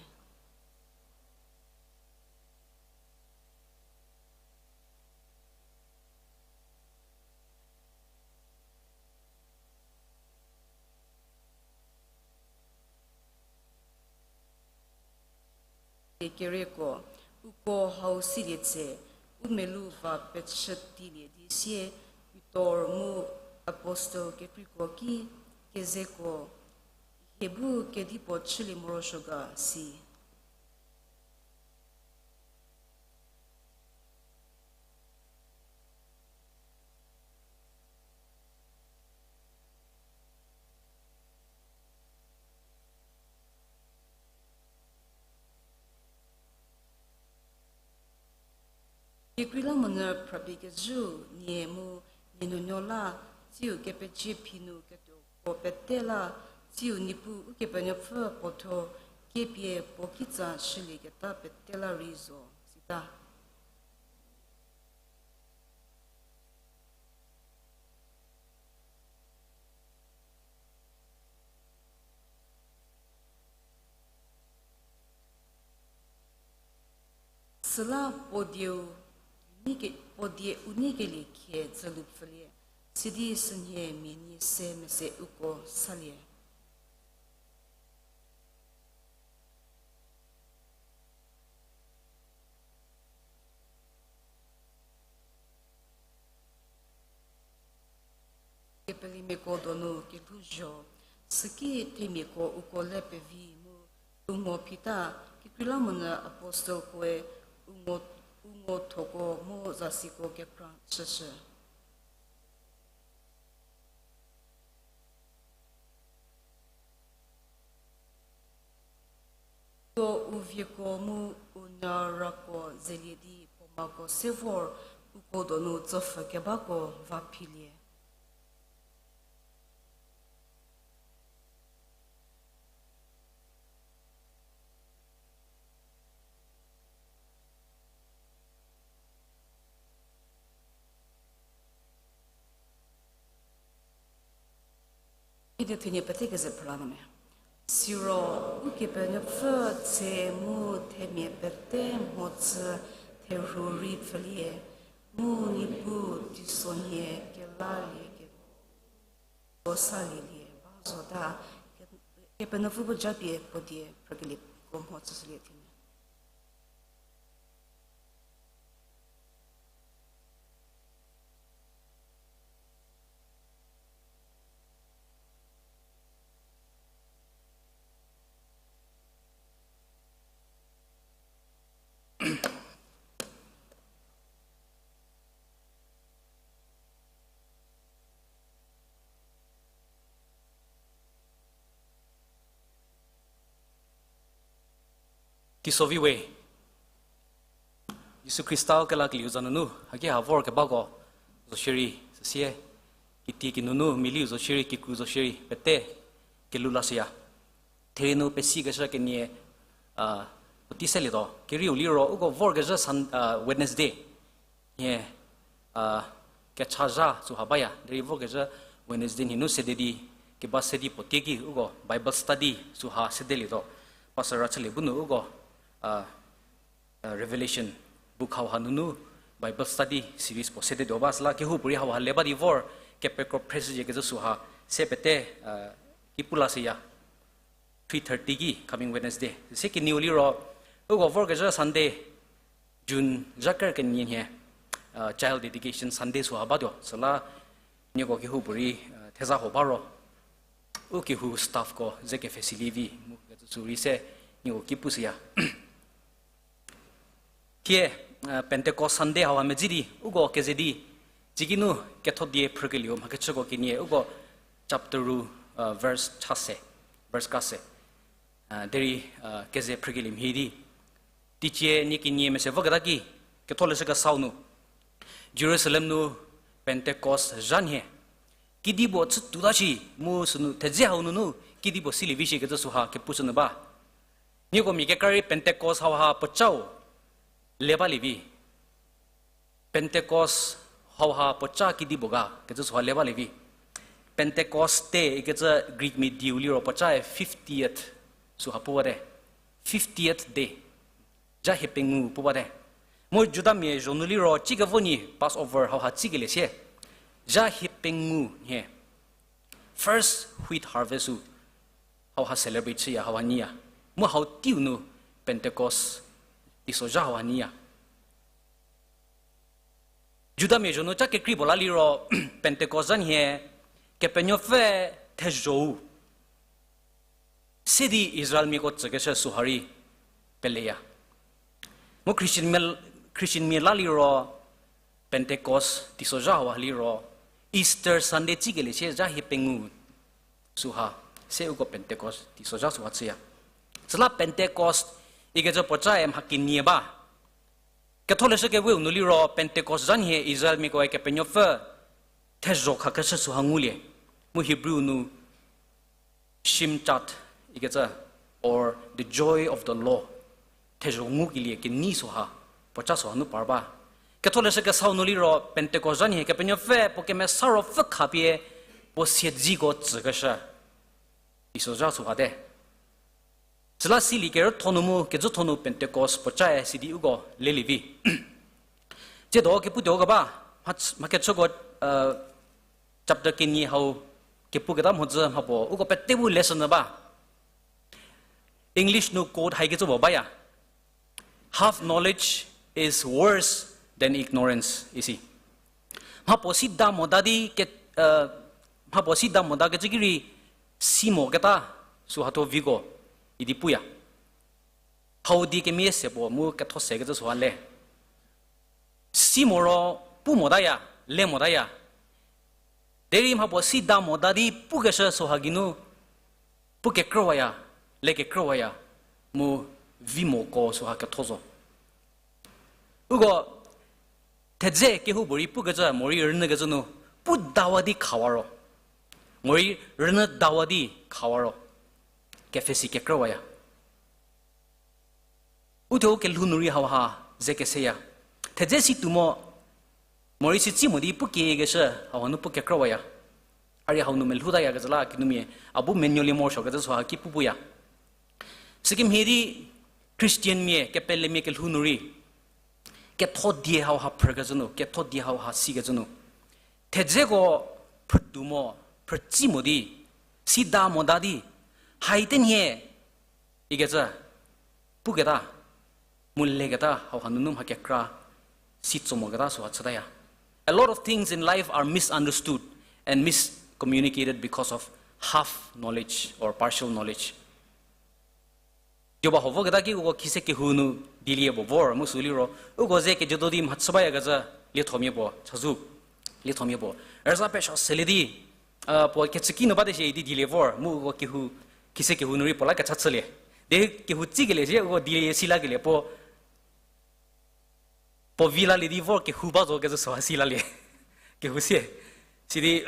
Kerieko, uko hau silie tse, u melou va pechütilie di sie, Pitor mu apostel kekreiko ki, kezeko, hie bu kedipuo chülie morosuo ga si. Kekreilamonyü phrapie kezhüu nie mu nie nuonuo la, tsiu kepecie phi nu ketuoko pete la, tsiu Niepuu Ukepenuopfü puothuo kepie puo kitsa shülieketa pete la rei zo, sita. Süla puo dieu, puo die unie kelie khie dzülu pfülie, sidi sünhie mia nie se mese uko salie. Kepelemiako donu kelhouzho, süki themiako uko le pevi mu u ngo phita, kekreilamonyü apostelkoe u ngo, u ngo thoko mu zasiko kekra chüshü. Uko u vieko mu u nyarako zelie di puo mako se vor uko donu tsopfhü kebako va philie. Idi thenie pete keze phrüla nu me. Siro Ukepenuopfü tse mu themia pete mhodzü therhu rei pfülie, mu Niepuu teisonhie kelalie ke Ko sa lielie ba zota, Kepenuopfü bu japie puo die phrükelie ko mho tsüshülie thie. Teiso vi we. Jisu Khrista kelakelieu za nunu haki ha vorkebako zo shierei, süsie, kitie kinunu meliu zo shierei, kikru zo shierei pete kelhou lashüya. Therie nu pesikeshü kenie, a, puotei selietuo. Kerieu liro uko vorkezhü Sun-, a, Wednesday nhie, a, kechazha süha baya. Derei vorkezhü Wednesday nhie nu sede di, keba se di puotei ki uko Bible study süha sedelietuo. Pastor Rachülie bu nu uko, a, a, Revelation book hauha nunu Bible study series puo sedetuo ba süla kehoupuorei hauha le ba di vor kepekro phreshüzie kecü süha se pete, a, ki pu lashüya. Three thirty ki coming Wednesday. Se kenieu liro, uko vorkezhü Sunday, June zha ker kenie nhie, a, Child Dedication Sunday süha batuo. Süla nieko kehoupuorei, a, theza ho ba ro, u kehou staffko ze kepfhesilie vi mu kecü sü rei se nieko ki pushüya. Thie, a, Pentecost Sunday hauha medzi di uko keze di, tsiki nu Kethodie phrükelieu mhakechüko kenie uko chapter ru, a, verse cha se, verse ka se, a, derei, a, keze phrükelie mhie di, teicie nie kenie mese voketa ki, Ketholeshü Kesau nu, Jerusalem nu Pentecost zha nhie, kidipuo chütuota shi, mu sünu thedze hau nunu kidipuo silie vi shi kecü süha kepushünyü ba. Nieko mia kekra rei Pentecost hauha puocau le balie vi. Pentecost hauha puoca kidipuo ga kecü süha le balie vi. Pentecost Day ikecü Greek mia dieu liro puocae fiftieth süha pu bate. Fiftieth day. Zha hie pengou pu bate. Mu Judamia zho nu liro cikevo nyi Passover hauha tsikelie sie, zha hie pengou nhie first wheat harvest-u hauha celebrate chüya, hauha nyiya. Mu hau teiu nu Pentecost teisozha hauha nyiya. Judamia zho nu ca kekrei puo la liro Pentecost zha nhie Kepenuopfü thezho-u se di Israelmiako tsükeshü süha rei peleya. Mu Christianmia, Christianmia la liro Pentecost teisozha hauha liro Easter Sunday tsikelie sie zha hie pengou süha se uko Pentecost teisozha süha chüya. Süla Pentecost ikecü puocae mha kenie ba. Ketholeshü Keweu nu liro Pentecost zha nhie Israelmiakoe Kepenuopfü thezho khakeshü süha ngulie. Mu Hebrew nu Shimchat ikecü, or the joy of the law, thezho ngukelie kenei süha, puoca süha nu par ba. Ketholeshü Kesau nu liro Pentecost zha nhie Kepenuopfü puo kemesa ruopfü khapie puo siedziko tsükeshü teisozha süha te. Süla sili kerütho nu mu kezütho nu Pentecost puocae sidi uko lelie vi. Tsiedo keputuo keba, mha, mhakechüko, chapter kenie hau kepuketa mhodzü mhapuo uko pete bu lesson nyü ba. English nu quote haikecü puo baya, Half knowledge is worse than ignorance, isi. Mhapuo si da mota di ke, mhapuo si da mota kecü ki rei si moketa süha thuo viko idi puya. Hau di kemie se puo mu ketho sekecü süha le. Si moro pu motaya, le motaya. Derei mhapuo si da mota di pukeshü süha geinu pu kekrüwaya, le kekrüwaya, mu vi moko süha ketho zo. Uko thedze kehoupuorei pukecü morei rünyükecü nu pu dawa di khawa ro, morei rünyü dawa di khawa ro, kepfhesi kekrüwaya. Uthuo kelhou nu rei hauha ze keseya. Thedze si tuo mo, morei si tsi mo di pu kiekeshü hauha nu pu kekrüwaya. A rei hau nu melhoutayakecü la kinumia a bu menuolie morosuokecü süha ki pu puya. Sükemhie di Christianmia, kepelemia kelhou nu rei ketho die hauha phrükecü nu, ketho die hauha sikecü nu, thedzeko phrütuo mo, phrütsi mo di, sida mota di, hai tenhie, ikecü, puketa, mu leketa hauha nunu mha kekra si tso moketa süha chütaya. A lot of things in life are misunderstood and miscommunicated because of half knowledge or partial knowledge. Dioba ho voketa ki uko khise kehou nu dielie puo vor mu sü liro, uko ze kejodo di mhachü bayakezha liethomia puo, chazou, liethomia puo. Rüza pesha selie di, puo kechüki nu bate shie idi dielie vor, mu uko kehou, khise kehou nu rei puo la kecha chülie. Derei kehou tsikelie sie uko dielie si lakelie puo, puo vi lalie di vor kehou ba zo kecü süha si lalie. Kehou sie. Sidi,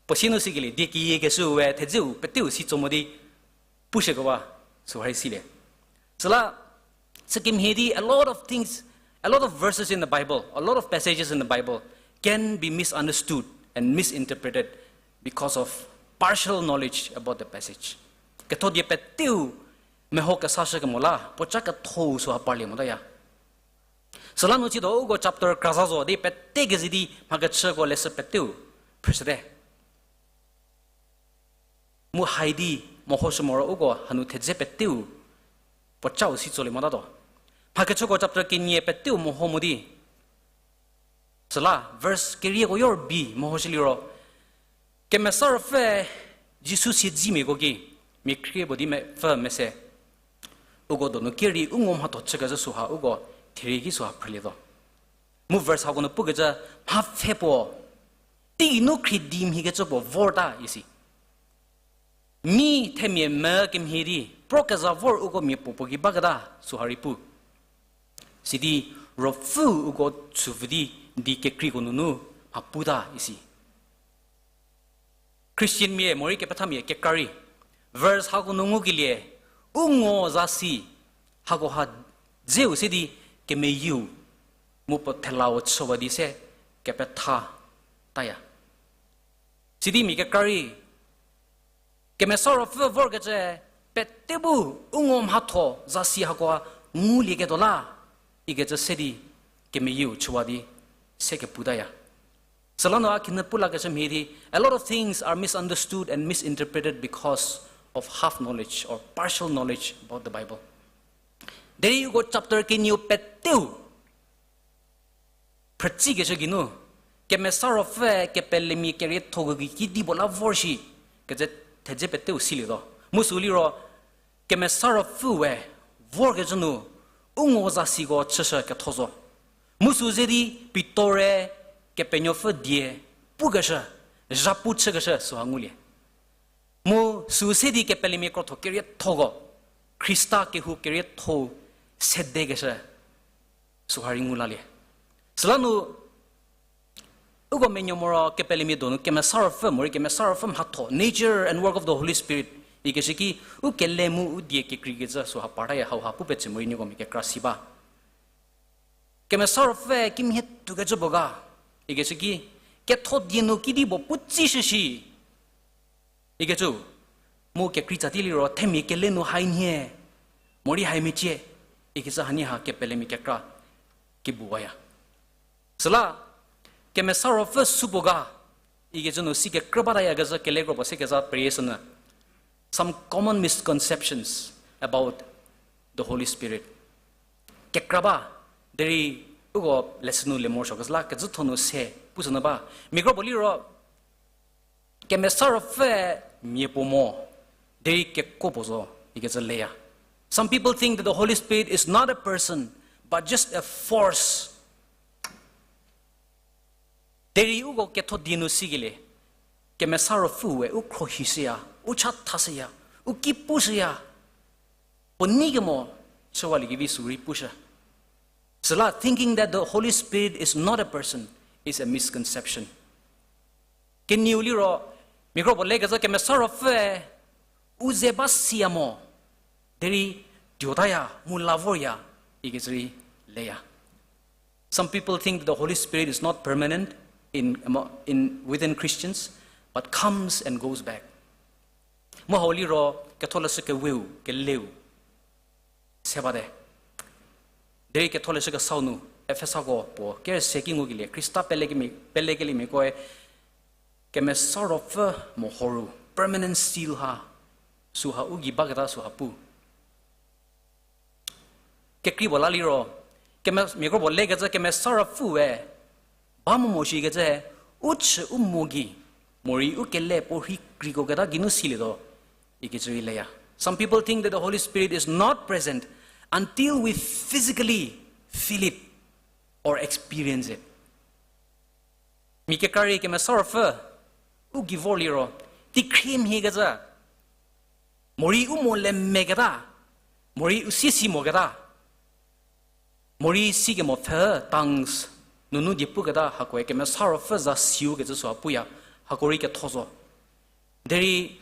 puo sie nu sikelie, die keyie keshüu we thedzeu peteu si tso mo di pushükewa süha rei silie. Süla, sükemhie di a lot of things, a lot of verses in the Bible, a lot of passages in the Bible can be misunderstood and misinterpreted because of partial knowledge about the passage. Ketho die peteu meho kesashü kemo la puoca ketho-u süha parlie motaya. Süla nu chütuo uko chapter kra za zo di pete kezi di mha kechüko leshü peteu phrüshüte. Mu hai di mehoshü moro uko hanu thedze peteu puocau si tsolie motatuo. Mha kechüko chapter kenie peteu meho mo di. Süla verse kerieko yor bi mehoshü liro, Kemesa Ruopfü Jisu siedzemiako ki mia khrie puo di mepfü mese, uko donu kerei u ngo mhatho chükezhü süha uko therie ki süha phrülietuo. Mu verse hako nu pukecü, mha pfhe puo, teigei nu khriedi mhiekecü puo vorta isi. Mi themia me kemhie di, pro keza vor uko mia puo puo gei baketa süha rei pu. Sidi Ruopfü uko chüpfü di, di kekreiko nunu mha puta isi. Christianmia morei kepethamia kekra rei, verse hako nu ngukelie, u ngo zasi, hakoha dzeu se di kemeyieu, mu puo thelau chüwa di se kepetha taya. Sidi mia kekra rei, Kemesa Ruopfü vorkecü, pete bu u ngo mhatho zasi hakoha ngulieketuo la, ikecü se di kemeyieu chüwa di se keputaya. Süla nu a khinhie pu lakecü mhie di, a lot of things are misunderstood and misinterpreted because of half knowledge or partial knowledge about the Bible. Derei uko chapter kenieu peteu phrütsikecü geinu, Kemesa Ruopfü kepelemia kerietho-u gei kedipuo la vor shi, kecü thedze peteu silietuo. Mu sü liro, Kemesa Ruopfü we vorkecü nu, u ngo zasiko chüshü ketho zo. Mu sü ze di Pitor-e Kepenuopfü die pukeshü, zhapu chükeshü süha ngulie. Mu sü se di kepelemia krotho keriethoko, Khrista kehou kerietho-u sedekeshü süha rei ngu lalie. Süla nu, uko menuo moro kepelemia donu Kemesa Ruopfü morei Kemesa Ruopfü mhatho, nature and work of the Holy Spirit, ikeshü ki, u kele mu u die kekreikecü süha partaya hauha pu pecü morei nieko mia kekra si ba. Kemesa Ruopfü kimhie tuokecü puo ga, ikeshü ki, ketho die nu kedipuo pu tsishü shi. Ikecü, mu kekrei tsatie liro themia kele nu hai nhie, morei hai mecie, ikecü hanie ha kepelemia kekra kibuwaya. Süla, Kemesa Ruopfü supuo ga, ikecü nu si kekrü batayakezha kele kro puo se kezha perie sünyü. Some common misconceptions about the Holy Spirit. Kekra ba, derei uko lesson nu le morosuo kezha la kecütho nu se pushünyü ba. Mia kro puo liro, Kemesa Ruopfü mia puo mo, derei kekuo puo zo, ikecü leya. Some people think that the Holy Spirit is not a person, but just a force. Derei uko ketho die nu sikelie, Kemesa Ruopfü we u khrohishüya, u chathashüya, u ki pushüya, puo nei kemo chüwaliekevi sü rei pushü. Süla thinking that the Holy Spirit is not a person is a misconception. Kenieu liro, mia kro puo lekezha Kemesa Ruopfü u ze ba siya mo, derei tuotaya, mu la vorya, ikecü rei leya. Some people think that the Holy Spirit is not permanent in, amo-, in, within Christians, but comes and goes back. Mu hau liro, ketholeshü keweu, keleu se bate. Derei ketholeshü kesau nu, Efesako puo kerüse ki ngukelie, Khrista pelekemi-, pelekeliemiakoe Kemesa Ruopfü mohoru, permanent seal ha, süha u gei baketa süha pu. Kekrei puo la liro, keme-, miakro puo lekecü Kemesa Ruopfüe ba mo mo shikecü, u chü u mo gei, morei u kele puo rhei kreiko keta geinu silietuo ikecü rei leya. Some people think that the Holy Spirit is not present until we physically feel it or experience it. Mia kekra rei Kemesa Ruopfü u gei vor liro, teikhrie mhiekecü, morei u mo le meketa, morei u sie si moketa, morei sikemo pfhe, tongues, nunu die puketa hakoe Kemesa Ruopfü zasiu kecü süha puya, hako rei ketho zo. Derei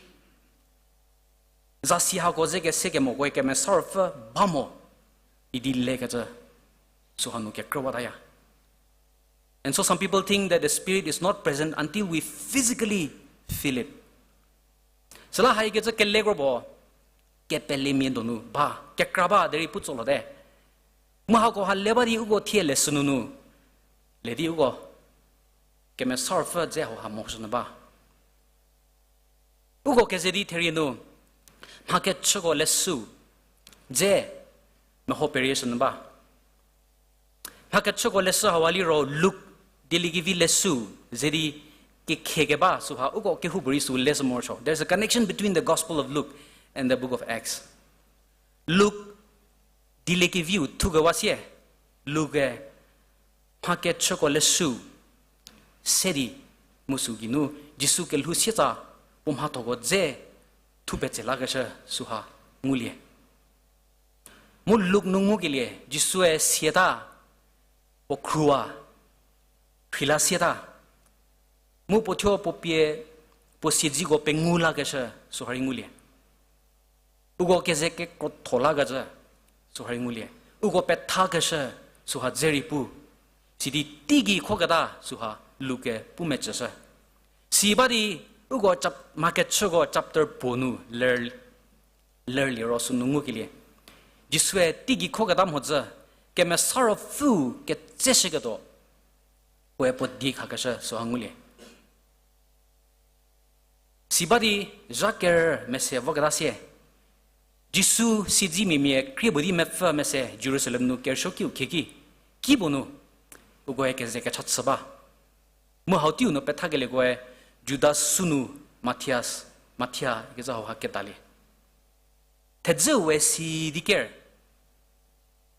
zasi hako ze kese kemokoe Kemesa Ruopfü ba mo idi lekecü süha nu kekrüwataya. And so some people think that the Spirit is not present until we physically feel it. Süla haikecü kelekro puo, kepelemia donu ba, kekra ba derei pu tso lote. Mu hako ha le ba di uko thie leshü nunu, le di uko Kemesa Ruopfü dze hauha morosuonyü ba. Uko keze di therie nu, mhakechüko leshü dze meho perieshünyü ba. Mhakechüko leshü hauha liro Luk Dieliekevi leshü ze di kekhiekeba süha uko kehoupuorei sü leshü morosuo. There's a connection between the Gospel of Luke and the book of Acts. Luk Dieliekeviu thukewa sie, Luke mhakechüko leshü se di mu sü geinu Jisu kelhou sietsa puo mhathoko dze thupetse lakeshü süha ngulie. Mu Luk nu ngukelie Jisue siata, puo khrüwa, rheila siata. Mu puo thuo puo pie, puo siedziko pengu lakeshü süha rei ngulie. Uko keze kekrotho lakecü süha rei ngulie. Uko pethakeshü süha dze rei pu. Sidi teigei khoketa süha Luke pu mecüshü. Si ba di uko chap-, mhakechüko chapter puo nu ler, lerlie ro sünu ngukelie Jisue teigei khoketa mhodzü Kemesa Ruopfü ketseshüketuo puoe puo die khakeshü süha ngulie. Si ba di zha ker mese voketa sie, Jisu siedzimia mia krie puo di mepfü mese Jerusalem nu kerüsuokiu khieki, kipuo nu ukoe keze kecha chü ba. Mu hau teiu nu pethakelieko-e Juda sünu Mathia, Mathia kezha hauha kedalie. Thedzüu we sidi ker,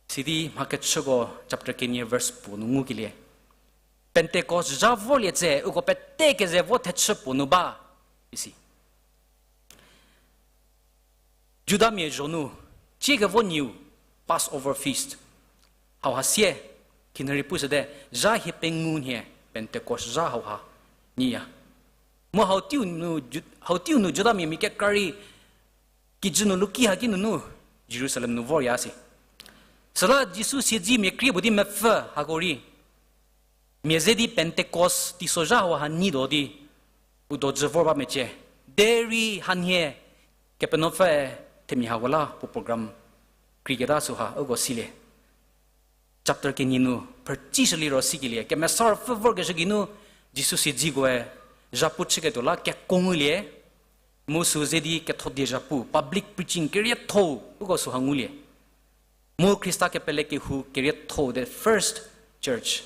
sidi mhakechüko chapter kenie verse puo nu ngukelie, Pentecost zha vorlie tse uko pete keze vo thechü puo nu ba, isi. Judamia zho nu, tsiekevo nyiu, Passover feast. Hauha sie, khinhie rei pushüte, zha hie pengou nhie, Pentecost zha hauha nyiya. Mu hau teiu nu Ju-, hau teiu nu Judamia mia kekra rei, kijü nu luki haki nunu, Jerusalem nu vorya si. Süla Jisu siedzimia krie puo di mepfü hako rei, mia ze di Pentecost teisozha hauha nyituo di, u dojü vor ba mecie. Derei hanhie, Kepenuopfüe themia hako la puo program kreiketa süha uko silie. Chapter kenie nu phrütsishü liro sikelie, Kemesa Ruopfü vorkezhü geinu, Jisu siedzikoe zhapu chüketuo la keko ngulie, mu sü ze di ketho die zhapu, public preaching kerietho-u uko süha ngulie. Mu Khrista kepele kehou kerietho-u the first church,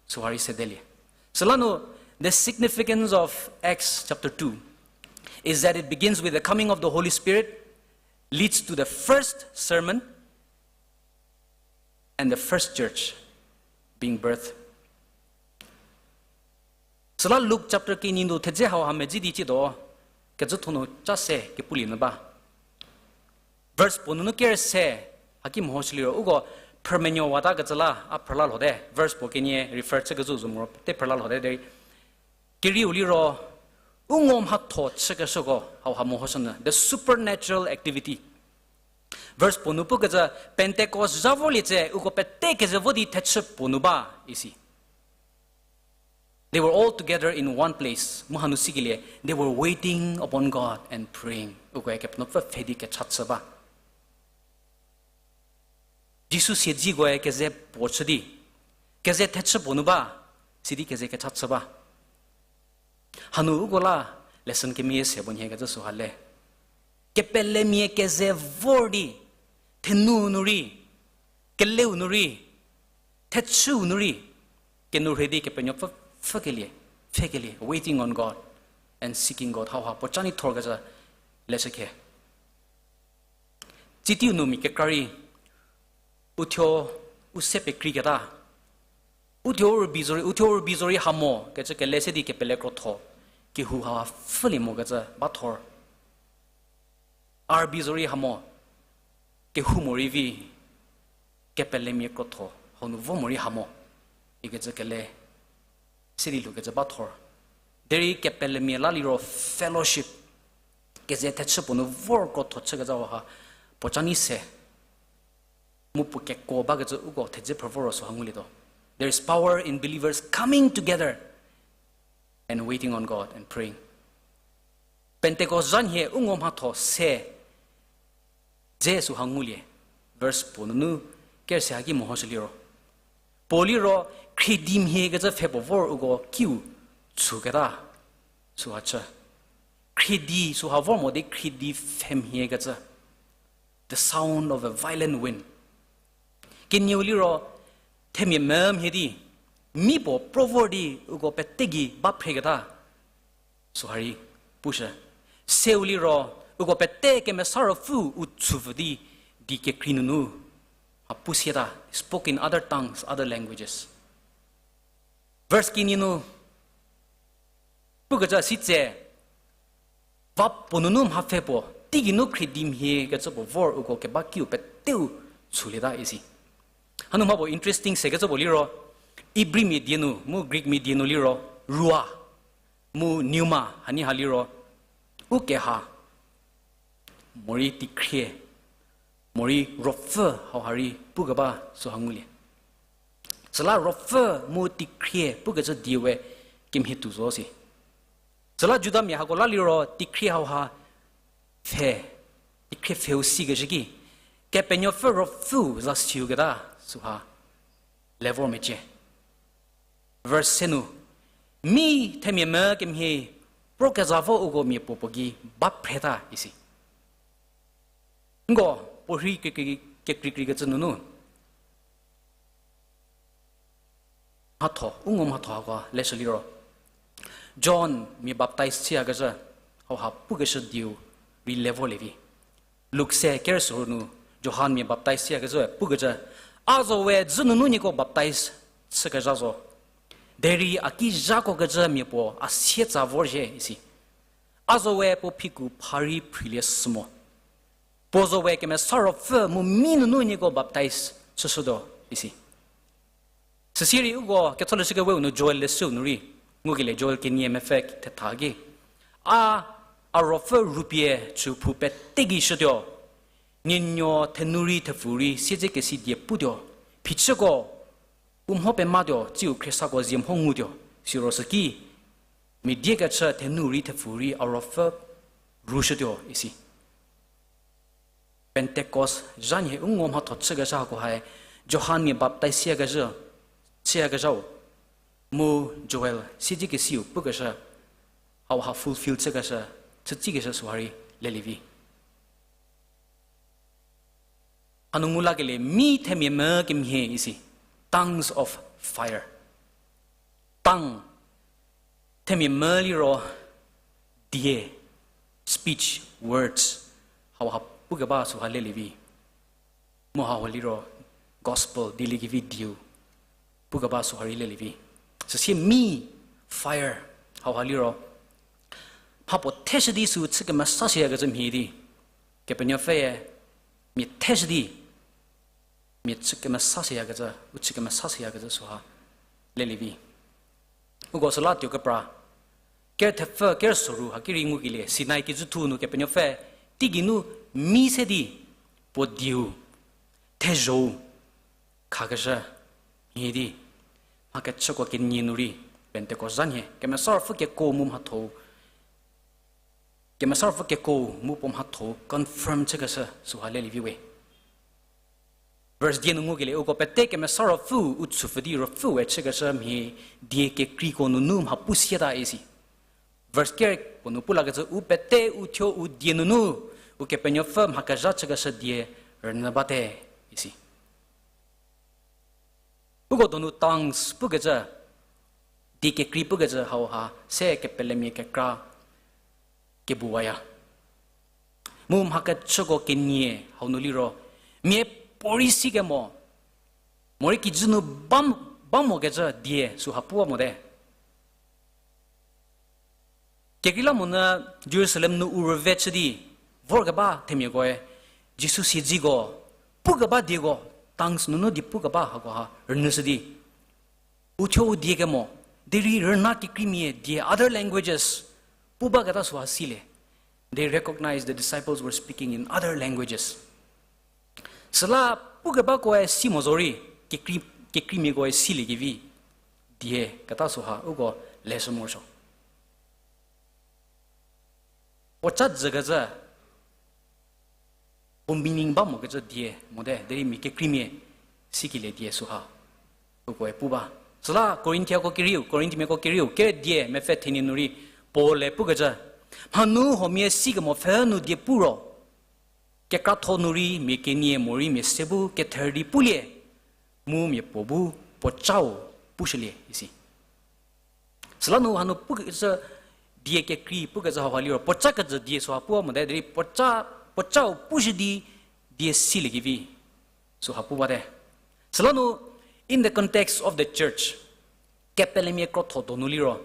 süha rei sedelie. Süla nu, the significance of Acts chapter two is that it begins with the coming of the Holy Spirit, leads to the first sermon, and the first church being birthed. Süla Luke chapter kenie nu thedze hauha medzi di tsiedo, kecüthonu cha se kepulie nyü ba. Verse puo nunu ker se, haki mehoshü liro, uko phrümenuowata kecü la a phrüla lhote, verse puo kenie refer chükezhü zo moro te phrüla lhote derei. Kerieu liro, u ngo mhatho chükeshüko hauha mehoshünyü, the supernatural activity. Verse puo nu pukecü, Pentecost zha vorlie tse uko pete keze vo di thechü puo nu ba, isi. They were all together in one place. Mu hanu sikelie, they were waiting upon God and praying. Ukoe Kepenuopfü pfhe di kecha chü ba. Jisu siedzikoe keze puo chü di, keze thechü puo nu ba, sidi keze kecha chü ba. Hanu uko la lesson kemie se puo nhie kecü süha le. Kepelemia keze vor di, thenu nu rei, keleu nu rei, thechüu nu rei, kenu rhei di Kepenuopfü pfhükelie, pfhekelie, waiting on God and seeking God. Hauha puo ca ni thor kecü leshükhe. Tsitiu nu mia kekra rei, uthuo u se pekreiketa. Uthuo u rübei zorei, uthuo u rübei zorei ha mo, kecü kele se di kepele krotho, kehou ha pfhülie mo kecü ba thor. A rübei zorei ha mo, kehou morei vi, kepelemia krotho, hau nu vo morei ha mo, ikecü kele, se di lhou kecü ba thor. Derei kepelemia la liro fellowship, keze thechü puo nu vor krotho chü kecü hauha, puo ca ni se. Mu puo kekuo bakecü uko thedze phrü vo ro süha ngulietuo. There is power in believers coming together and waiting on God and praying. Pentecost zha nhie u ngo mhatho se dze süha ngulie. Verse puo nunu kerse haki mehoshü liro, puo liro khriedi mhie kecü pfhe puo vor uko kiu chüketa süha chü. Khriedi süha vor mo di khriedi pfhe mhie kecü. The sound of a violent wind. Kenieu liro themia me mhie di, mi puo pro vor di uko pete gei ba phreketa süha rei pushü. Seu liro uko pete Kemesa Ruopfü u chüpfü di, di kekrei nunu ha pusieta, spoke in other tongues, other languages. Verse kenie nu pukecü sitse, va puo nunu mha pfhe puo, teigei nu khriedi mhie kecü puo vor uko keba kiu peteu chülieta isi. Hanu mha puo interesting se kecü puo liro, Ibrimia die nu mu Greekmia die nu liro, ruah, mu pneuma hanie ha liro, u keha, morei teikhrie, morei ruopfü hauha rei pukeba süha ngulie. Süla ruopfü mu teikhrie pukecü die we kemhie tuo zo si. Süla Judamia hako la liro teikhrie hauha pfhe, teikhrie pfheu sikeshü ki, Kepenuopfü Ruopfüu za siuketa süha le vor mecie. Verse se nu, mi themia me kemhie pro keza vo uko mia puo puo gei ba phreta isi. Nko, puo rhei kekreikrei kecü nunu mhatho, u ngo mhatho hako leshü liro, John mia baptize chüyakezhü hauha pukeshü dieu rei le vorlie vi. Luk se kerüsuo nu Johan mia baptize chüyakezhüe pukecü, a zo we dzü nunu nieko baptize chükezha zo, derei a ki zhakokecü mia puo a sietsa vorzhie isi. A zo we puo phiku pha rei phrilie sü mo. Puo zo we Kemesa Ruopfü mu mi nunu nieko baptize chüshütuo isi. Süsie rei uko ketholeshü keweu nu Joel leshüu nu rei ngukelie, Joel kenie mepfü thetha ki, a, a ruopfü rupie chüphou pete gei shütuo, nienuo thenu rei thepfu rei siedzekesi die putuo, phichüko u mho pematuo, tsiu khriesako zie mho ngutuo, siro süki mia die kechü thenu rei thepfu rei a ruopfü rushütuo isi. Pentecost zha nhie u ngo mhatho chükeshü hako hae, Johan mia baptize chüyakezhü, chüyakezhau, mu Joel siedzekesiu pukeshü, hauha fulfill chükeshü, chütsikeshü süha rei lelie vi. Hanu ngu lakelie mi themia me kemhie isi, tongues of fire. Tongue, themia me liro die, speech, words, hauha pukeba süha lelie vi. Mu hauha liro gospel, dieliekevi dieu pukeba süha rei lelie vi. Süsie mi, fire, hauha liro mhapuo theshü di sü chü kemesashüyakecü mhie di, Kepenuopfüe mia theshü di, mia chü kemesashüyakecü, u chü kemesashüyakecü süha lelie vi. Uko süla tuo kepra, kerü thepfü kerü soru haki rei ngukelie, Sinai kijüthu nu Kepenuopfü teigei nu mi se di puo dieu, thezho-u khakeshü mhie di, mha kechüko kenie nu rei, Pentecost zha nhie, Kemesa Ruopfü kekuo mu mhatho-u, Kemesa Ruopfü kekuo mu puo mhatho-u confirm chükeshü süha lelie vi we. Verse die nu ngukelie, uko pete Kemesa Ruopfüu u chüpfü di Ruopfüue chükeshü mhie die kekreiko nunu mha pusieta isi. Verse ker puo nu pu lakecü, u pete u thuo u die nunu Ukepenuopfü mha kezha chükeshü die rünyü bate, isi. Uko donu tongues pukecü, die kekrei pukecü hauha se kepelemia kekra kebuwaya. Mu mhakechüko kenie hau nu liro, mia puorei sikemo, morei kijü nu bam, ba mokecü die süha puwa mote. Kekreilamonyü Jerusalem nu u rüve chü di vorkeba themiakoe, Jisu siedziko, pukeba dieko, tongues nunu die pukeba hakoha rünyüshü di, u thuo u die kemo, derei rüna kekreimia die, other languages pu baketa süha silie. They recognized the disciples were speaking in other languages. Süla pukebakoe si mo zorei, kekrei, kekreimiakoe siliekevi die keta süha uko leshü morosuo. Puo ca jükecü, puo meaning ba mokecü die mote, derei mia kekreimia sikelie die süha ukoe pu ba. Süla Korinthiako kerieu, Korinthmiako kerieu, kere die mepfü thenie nu rei Paul-e pukecü, mhanu huomia sikemo pfhü nu die pu ro, kekratho nu rei mia kenie morei mia se bu kether di pulie, mu mia puo bu puocau pushülie isi. Süla nu hanu pukecü die kekrei pukecü hauha liro, puoca kejü die süha puwa mote, derei puoca, puocau pushü di die siliekevi süha pu bate. Süla nu, in the context of the church, kepelemia krotho donu liro,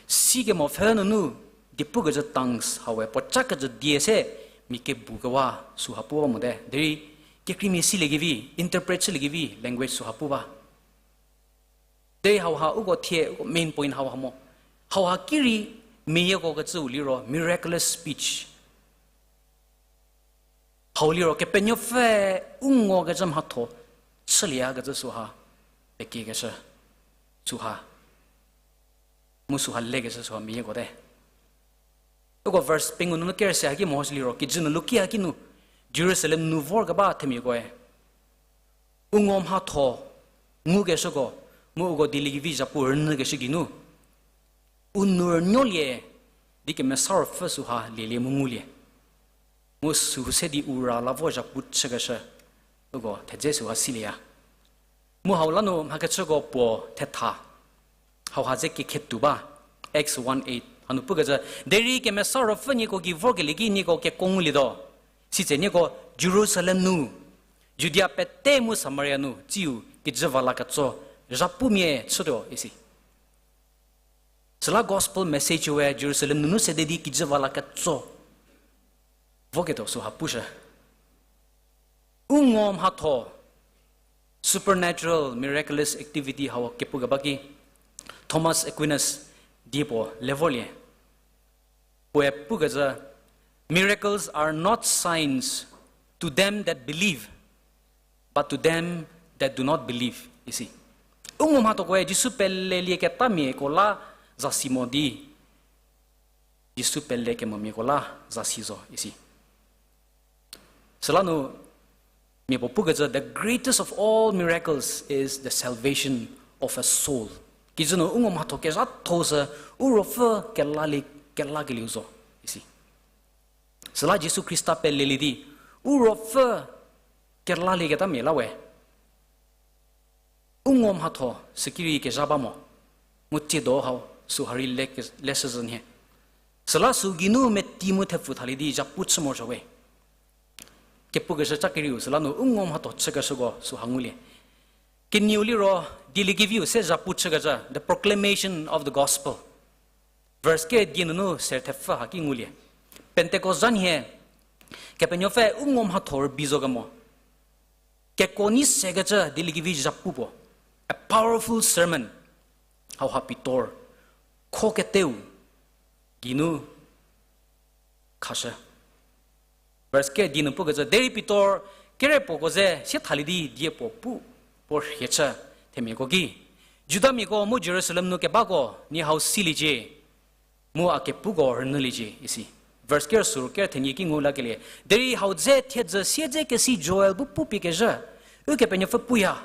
sikemo pfhü nunu die pukecü tongues hawe puoca kejü die se mia kebu kewa süha puwa mote, derei kekreimia siliekevi, interpret chüliekevi language süha pu ba. Derei hauha uko thie, uko main point hauha mo. Hauha ki rei meyieko kecüu liro miraculous speech. Hau liro Kepenuopfü u ngokecü mhatho chülieyakecü süha pekiekeshü, süha, mu süha lekeshü süha meyieko te. Uko verse pengou nunu kerüse haki mehoshü liro, kijü nu luki haki nu, Jerusalem nu vorkeba themiakoe u ngo mhatho ngukeshüko, mu uko dieliekevi zhapu rünyükeshü geinu u nou rünuolie di Kemesa Ruopfü süha lielie mu ngulie. Mu süu se di u ra la vo zhapu chükeshü, uko thedze süha silieya. Mu hau la nu mhakechüko puo thetha, hauha ze kekhetuo ba, Acts one eight hanu pukecü, derei Kemesa Ruopfü nieko gei vorkelie ki nieko kekuo ngulietuo. Sitse nieko Jerusalem nu, Judia pete mu Samaria nu tsiu kijü va la ketso zhapumia chütuo isi. Süla gospel message we Jerusalem nunu sede di kijü va la ketso voketuo süha pushü. U ngo mhatho, supernatural, miraculous activity hau kepukeba ki, Thomas Aquinas die puo le vorlie. Puoe pukecü, miracles are not signs to them that believe, but to them that do not believe, isi. U ngo mhathokoe Jisu pelelieketamia ko la zasi mo di, Jisu pelekemomia ko la zasi zo, isi. Süla nu mia puo pukecü, the greatest of all miracles is the salvation of a soul. Kijü nu u ngo mhatho kezhatho sü u ruopfü kelalie, kelakelieu zo, isi. Süla Jisu Khrista pelelie di u ruopfü kelalieketamia la we u ngo mhatho süki rei kezha ba mo, mu tsiedo hau süha rei le, leshüzhü nhie. Süla süu geinu meti mu thepfu thalie di zhapu chü morosuo we. Kepukeshü ca kerieu süla nu u ngo mhatho chükeshüko süha ngulie. Kenieu liro, dieliekeviu se zhapu chükecü, the proclamation of the gospel. Verse kedie nunu ser thepfü haki ngulie. Pentecost zha nhie, Kepenuopfü u ngo mhatho rübei zo kemo, kekuo nyi sekecü dieliekevi zhapu puo, a powerful sermon. Hauha Pitor kho keteu geinu khashü. Verse kedie nu pukecü, derei Pitor kere puoko ze sie thalie di die puo pu, puo rhie chü themiako ki, Judamiako mu Jerusalem nu kebako, nie hau siliecie, mu a kepuko rünyüliecie, isi. Verse ker süu ker thenie ki ngu lakelie, derei hau dze thiedzü siedzekesi Joel bu pupie kezhü, Ukepenuopfü puya,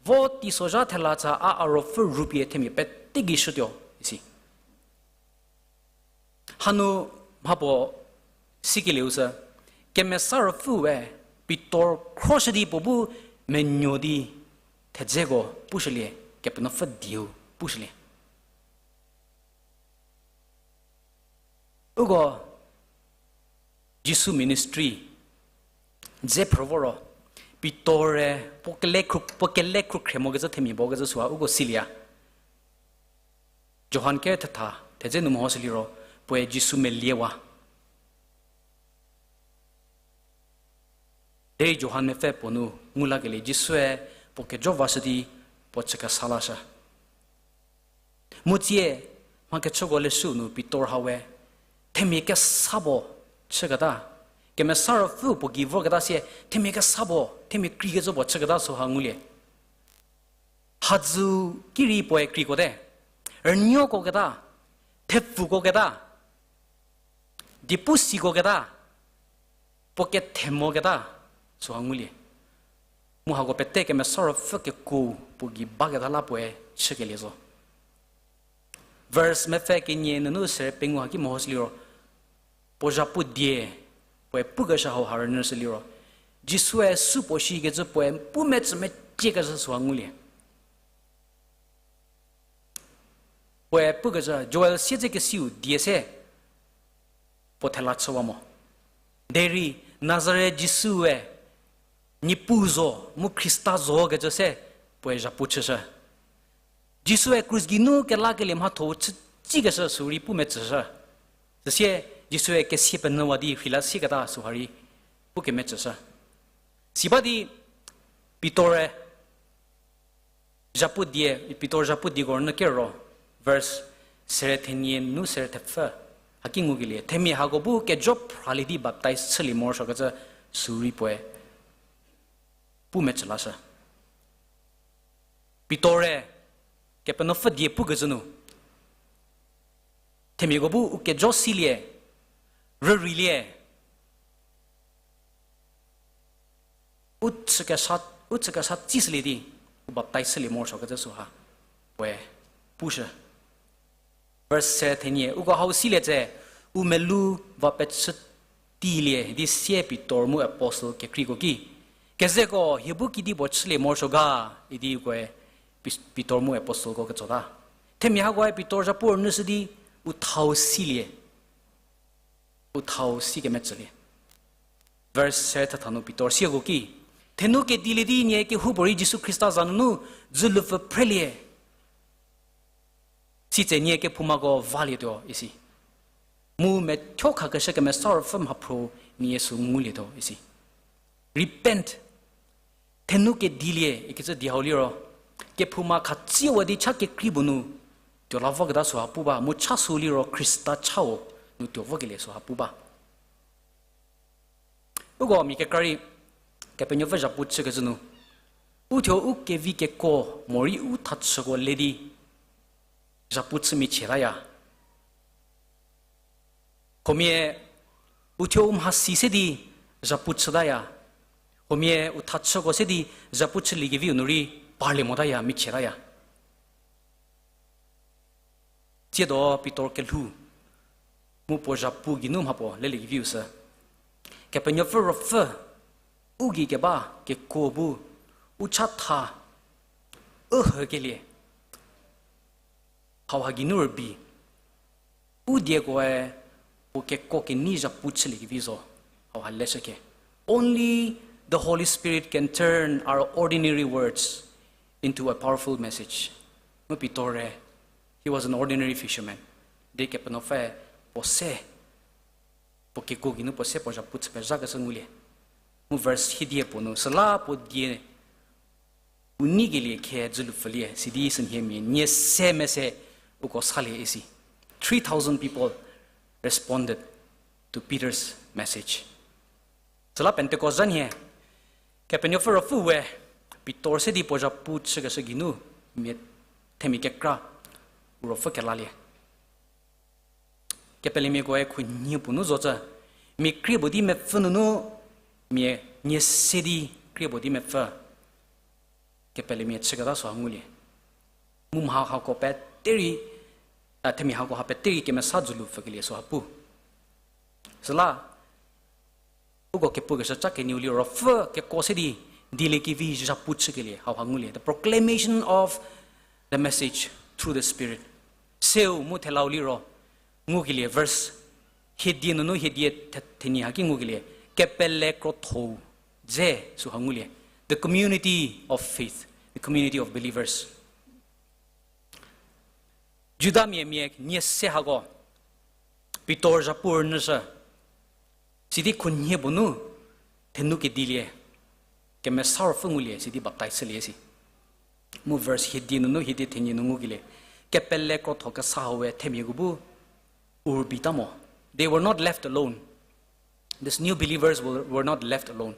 vo teisozha thela tsa a, a ruopfü rupie themia pete gei shütuo, isi. Hanu mha puo sikelieu sü, Kemesa Ruopfüe Pitor khroshü di puo bu menuo di thedzeko pushülie, Kepenuopfü dieu pushülie. Uko Jisu ministry dze phrü vo ro, Pitor-e puo kele khru-, puo kele khrukhrie mokecü themia bakecü süha uko silieya. Johan ker thetha thedze nu mehoshü liro, puoe Jisu meliewa. Derei Johan mepfü puo nu ngu lakelie Jisue puo kejo vashü di puo chükesa lashü. Mu tsie, mha kechüko leshüu nu Pitor hawe, themia kesa puo chüketa, Kemesa Ruopfü puo gei voketa sie, themia kesa puo, themia kreikecü puo chüketa süha ngulie. Hadzü ki rei puoe kreiko te, rünuoko keta, thepfuko keta, diepu siko keta, puo kethemo keta, süha ngulie. Mu hako pete Kemesa Ruopfü kekuo puo gei baketa la puoe chükelie zo. Verse mepfü kenie nunu sere pengou haki mehoshü liro, puo zhapu die, puoe pukeshü hauha rünyüshü liro, Jisue supuo shikecü puoe pu metsü meciekeshü süha ngulie. Puoe pukecü Joel siedzekesiu die se puo thela chüwa mo. Derei Nazaret Jisue Niepuu zo mu Khrista zo kecü se puoe zhapu chüshü. Jisue krus geinu kelakelie mhatho-u chü tsikeshü sü rei pu metsüshü. Süsie Jisue kesia penyüwa di rheila sieketa süha rei pu kemetsüshü. Siba di Pitor-e zhapu die, Pitor zhapu dieko rünyü kero, verse sere thenie nu sere thepfü, haki ngukelie, themia hako bu kejo phralie di baptize chülie morosuokecü sü rei puoe pu metsü lashü. Pitor-e Kepenuopfü die pukecü nu, themiako bu u kejo silie, rüreilie, u chükesa, u chükesa tsishülie di, u baptize chülie morosuokecü süha puoe pushü. Verse sere thenie, uko hau silie tse, u melou va pechü tilie di sie Pitor mu apostle kekreiko ki, kezeko hie bu kedipuo chülie morosuo ga, idi ukoe Pi-, Pitor mu apostleko ketsota. Themia hakoe Pitor zhapu rünyüshü di u thau silie, u thau si kemetsülie. Verse sere thetha nu Pitor sieko ki, thenu kedilie di nie kehoupuorei Jisu Khrista za nunu dzülupfü phrelie. Sitse nie kephoumako valietuo isi. Mu methuo khakeshü Kemesa Ruopfü mhaphro nie sü ngulietuo isi. Repent. Thenu kedilie ikecü di hau liro, kephouma khatsiewa di cha kekrei puo nu tuo la voketa süha pu ba, mu cha sü liro Khrista chau nu tuo vokelie süha pu ba. Uko mia kekra rei Kepenuopfü zhapu chükecü nu, uthuo u kevi kekuo morei u thachüko le di zhapu chü michietaya. Huomia uthuo u mhasi se di zhapu chütaya. Huomia u thachüko se di zhapu chüliekeviu nu rei parlie motaya, michietaya. Tsiedo Pitor kelhou mu puo zhapu geinu mhapuo leliekeviu sü, Kepenuopfü Ruopfü u gei keba kekuo bu u chatha ühükelie hauha geinu rübei, u diekoe puo kekuo kenei zhapu chüliekevi zo, hauha leshüke. Only the Holy Spirit can turn our ordinary words into a powerful message. Mu Pitor-e, he was an ordinary fisherman. Derei Kepenuopfü puo se, puo kekuo geinu puo se puo zhapu chü pezhakeshü ngulie. Mu verse hiedie puo nu, süla puo die u neikelie khe dzülupfülie, sidi sünhie mia nie se mese uko salie isi. Three thousand people responded to Peter's message. Süla Pentecost zha nhie, Kepenuopfü Ruopfü we Pitor se di puo zhapu chükeshü geinu mia themia kekra u ruopfü kelalie. Kepelemiakoe khunhie puo nu zocü, mia krie puo di mepfü nunu, mia nie se di krie puo di mepfü. Kepelemia chüketa süha ngulie. Mu mha hako pete rei a, themia hako ha pete rei kemesa dzülu pfükelie süha pu. Süla, uko kepukeshü ca kenieu liro pfü keko se di, dieliekevi zhapu chükelie hauha ngulie. The proclamation of the message through the Spirit. Seu mu thelau liro, ngukelie verse hiedie nunu hiedie the-, thenyi haki ngukelie, kepele krotho-u dze süha ngulie. The community of faith, the community of believers. Judamia mia nie se hako, Pitor zhapu rünyüshü, sidi khunhie puo nu, thenu kedilie, kemesa ruopfü ngulie, sidi baptize chülie si. Mu verse hiedie nunu hiedie thenyi nu ngukelie, kepele krotho kesa hau we themiako bu, u rübeita mo. They were not left alone. These new believers were, were not left alone.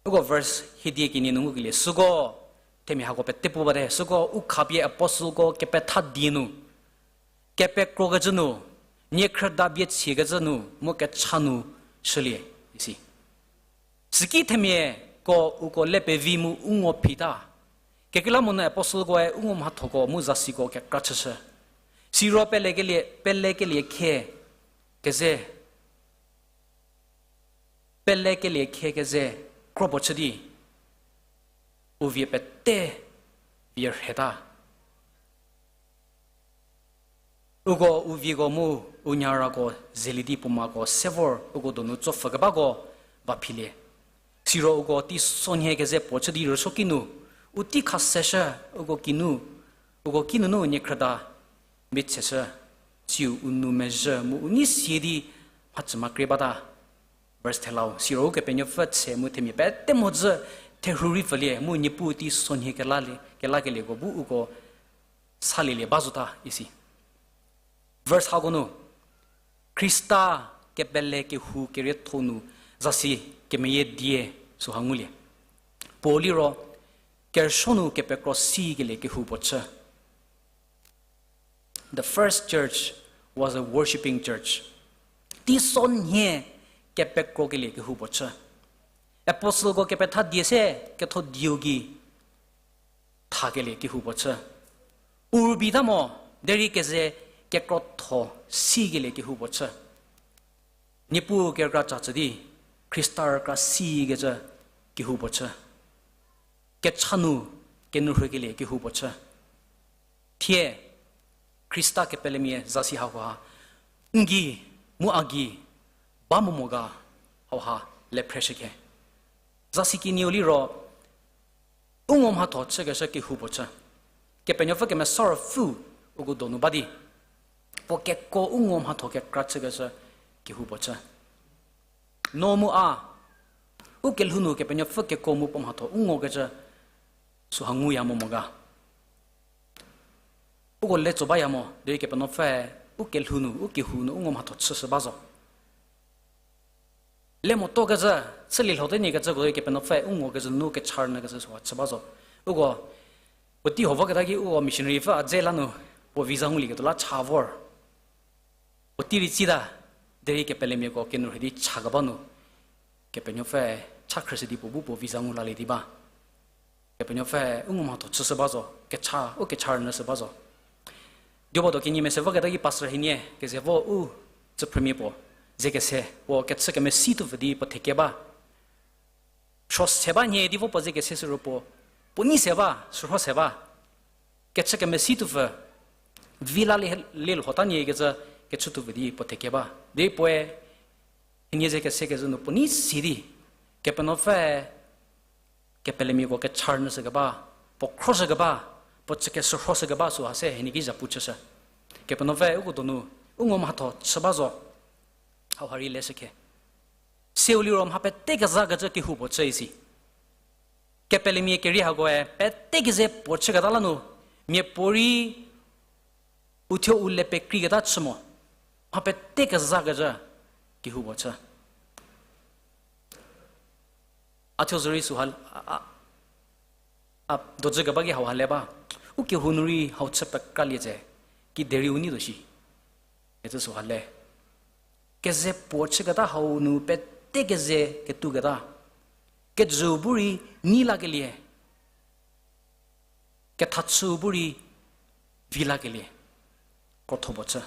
Uko verse hiedie kenie nu ngukelie, süko, themia hako pete pu bate, süko u khapie apostleko kepetha die nu, kepekrokecü nu, niekhrüda bie chiekecü nu, mu kecha nu shülie, isi. Süki themiako uko le pevi mu u ngo phita. Kekreilamonyü apostleko-e u ngo mhathoko mu zasiko kekra chüshü. Siro pelekelie, pelekelie khie keze, pelekelie khie keze kro puo chü di, u vie pete vie rheta. Uko u vieko mu u nyarako zelie di puo mako se vor uko donu tsopfhükebako va philie. Siro uko teisonhie keze puo chü di rüsuoki nu, u tei kha seshü, uko kinu, uko kinunu niekhrüda mia tseshü, tsiu u nou mezhü mu u nei sie di mhacü ma krie bata. Verse thelau, siro Ukepenuopfü tse mu themia pete mhodzü therhu rei pfülie mu Niepuu teisonhie kelalie, kelakelieko bu uko salielie ba zota isi. Verse hako nu, Khrista kepele kehou kerietho nu zasi kemeyie die süha ngulie. Puo liro, kerüsuo nu kepekro sikelie kehou puo chü. The first church was a worshipping church. Teisonhie kepekrokelie kehou puo chü. Apostleko kepetha die se ketho dieu gei thakelie kehou puo chü. U rübeita mo, derei keze kekrotho sikelie kehou puo chü. Niepuu kerükra ca chü di, Khrista rükra sikecü kehou puo chü. Kecha nu kenou rhükelie kehou puo chü. Thie, Khrista kepelemia zasi hakoha, n gei, mu a gei, ba mo mo ga, hauha le phreshükhe. Zasi kenieu liro, u ngo mhatho chükeshü kehou puo chü. Kepenuopfü Kemesa Ruopfü uko donu ba di, puo keko u ngo mhatho kekra chükeshü kehou puo chü. No mu a, u kelhou nu Kepenuopfü keko mu puo mhatho u ngokecü süha nguya mo mo ga. Uko le tso baya mo, derei Kepenuopfüe u kelhou nu, u kehou nu u ngo mhatho chüshü ba zo. Le motuo kecü, chülie lhote nyie kecüko Kepenuopfüe u ngokecü nu kecha rünyükecü süha chü ba zo. Uko, puotei ho voketa ki uko missionary pfü a dze la nu, puo visa ngulieketuo la cha vor. Puotei rei tsita, derei kepelemiako kenou rhei di chakeba nu, Kepenuopfüe cha khrüshü di puo bu puo visa ngu lalie di ba. Kepenuopfü u ngo mhatho chüshü ba zo, kecha, u kecha rünyüshü ba zo. Dioba do kenie mese voketa ki pastor hienie, keze vo u tsüphrümia puo, ze kese, puo kechü kemesi tuopfü di puo theke ba. Suo se ba nhie di vo puo ze kese süro puo, puo nei se ba, sürho se ba. Kechü kemesi tuopfü, vi la le, le lhota nyie kecü kechü tuopfü di puo theke ba. Di puoe, hienie ze kese kezhü nu puo nei si di, Kepenuopfüe, kepelemiako kecha rünyüshü keba, puo khroshü keba, puo chü kesürhoshü keba süha se hienie ki zhapu chüshü. Kepenuopfü uko donu, u ngo mhatho chü ba zo, hauha rei leshükhe. Seu liro mha pete kezakecü kehou puo chü isi. Kepelemia kerieu hakoe pete keze puo chüketa la nu, miapuorei uthuo u le pekreiketa chü mo, mha pete kezakecü kehou puo chü. A thuo zorei süha, a, a, a, dojü keba ki hauha le ba. U kehou nu rei hau chü pekralie tse, kiderei u nei tuo shi. Ecü süha le. Keze puo chüketa hau nu pete keze ketuketa. Kejüu bu rei nei lakelie. Kethachüu bu rei vi lakelie. krotho puo chü.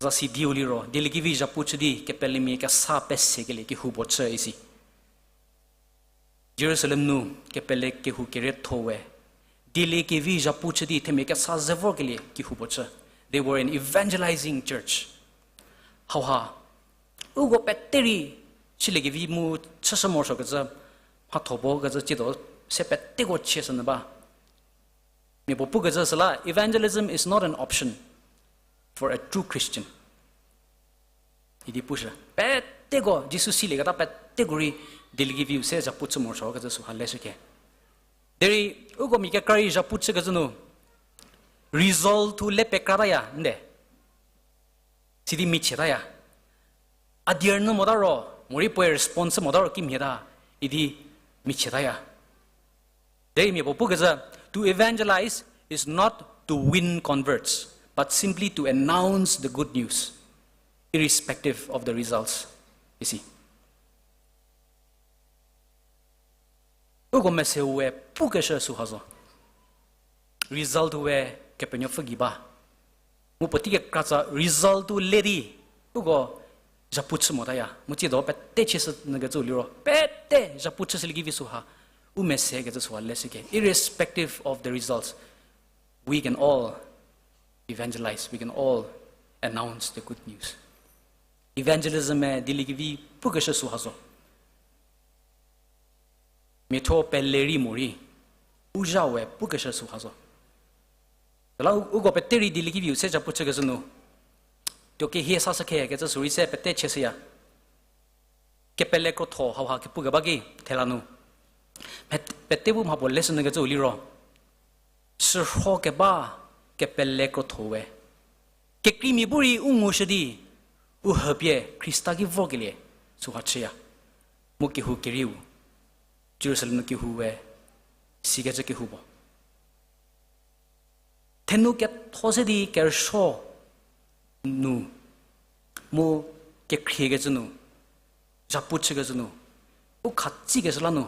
Zasi dieu liro, dieliekevi zhapu chü di kepelemia kesa pesekelie kehou puo chü isi. Jerusalem nu kepele kehou kerietho we, dieliekevi zhapu chü di themia kesa ze vorkelie kehou puo chü. They were an evangelizing church. Hauha, uko pete rei chüliekevi mu chüshü morosuokecü, mhatho bo kecü tsiedo se peteko chieshü nyü ba. Mia puo pukecü süla, evangelism is not an option for a true Christian. Idi pushü. Peteko, Jisu silieketa peteko rei dieliekeviu se zhapu chü morosuo kecü süha leshüke. Derei, uko mia kekra rei zhapu chükecü nu, result-u le pekrataya, nde. Sidi michietaya. A dier nyü mota ro, morei puoe response mota ro kimhie ta, idi michietaya. Derei mia puo pukecü, to evangelize is not to win converts, but simply to announce the good news, irrespective of the results. Isi. Uko mese we pukeshü süha zo. Result we Kepenuopfü gei ba. Mu puotei kekratsa result-u le di, uko zhapu chü motaya. Mu tsiedo pete chieshü nyükecüu liro, pete zhapu chüshüliekevi süha, u mese kecü süha leshüke. Irrespective of the results, we can all evangelize, we can all announce the good news. Evangelism-e dieliekevi pukeshü süha zo. Miatho pele rei morei, u zha we pukeshü süha zo. Süla u-, uko pete rei dieliekeviu se zhapu chükecü nu, tuo kehie sashükhe kecü sü rei se pete chieshüya. Kepele krotho hauha kepukeba ki thela nu, pete bu mha puo leshü nyükecüu liro, shürho keba kepele krotho we, kekreimia bu rei u ngushü di, u hüpie Khrista ki vorkelie süha chüya. Mu kehou kerieu, Jerusalem nu kehou we, sikecü kehou puo. Thenu ketho se di kerüsuo nu, mu kekhriekecü nu, zhapu chükecü nu, u khatsikeshü la nu,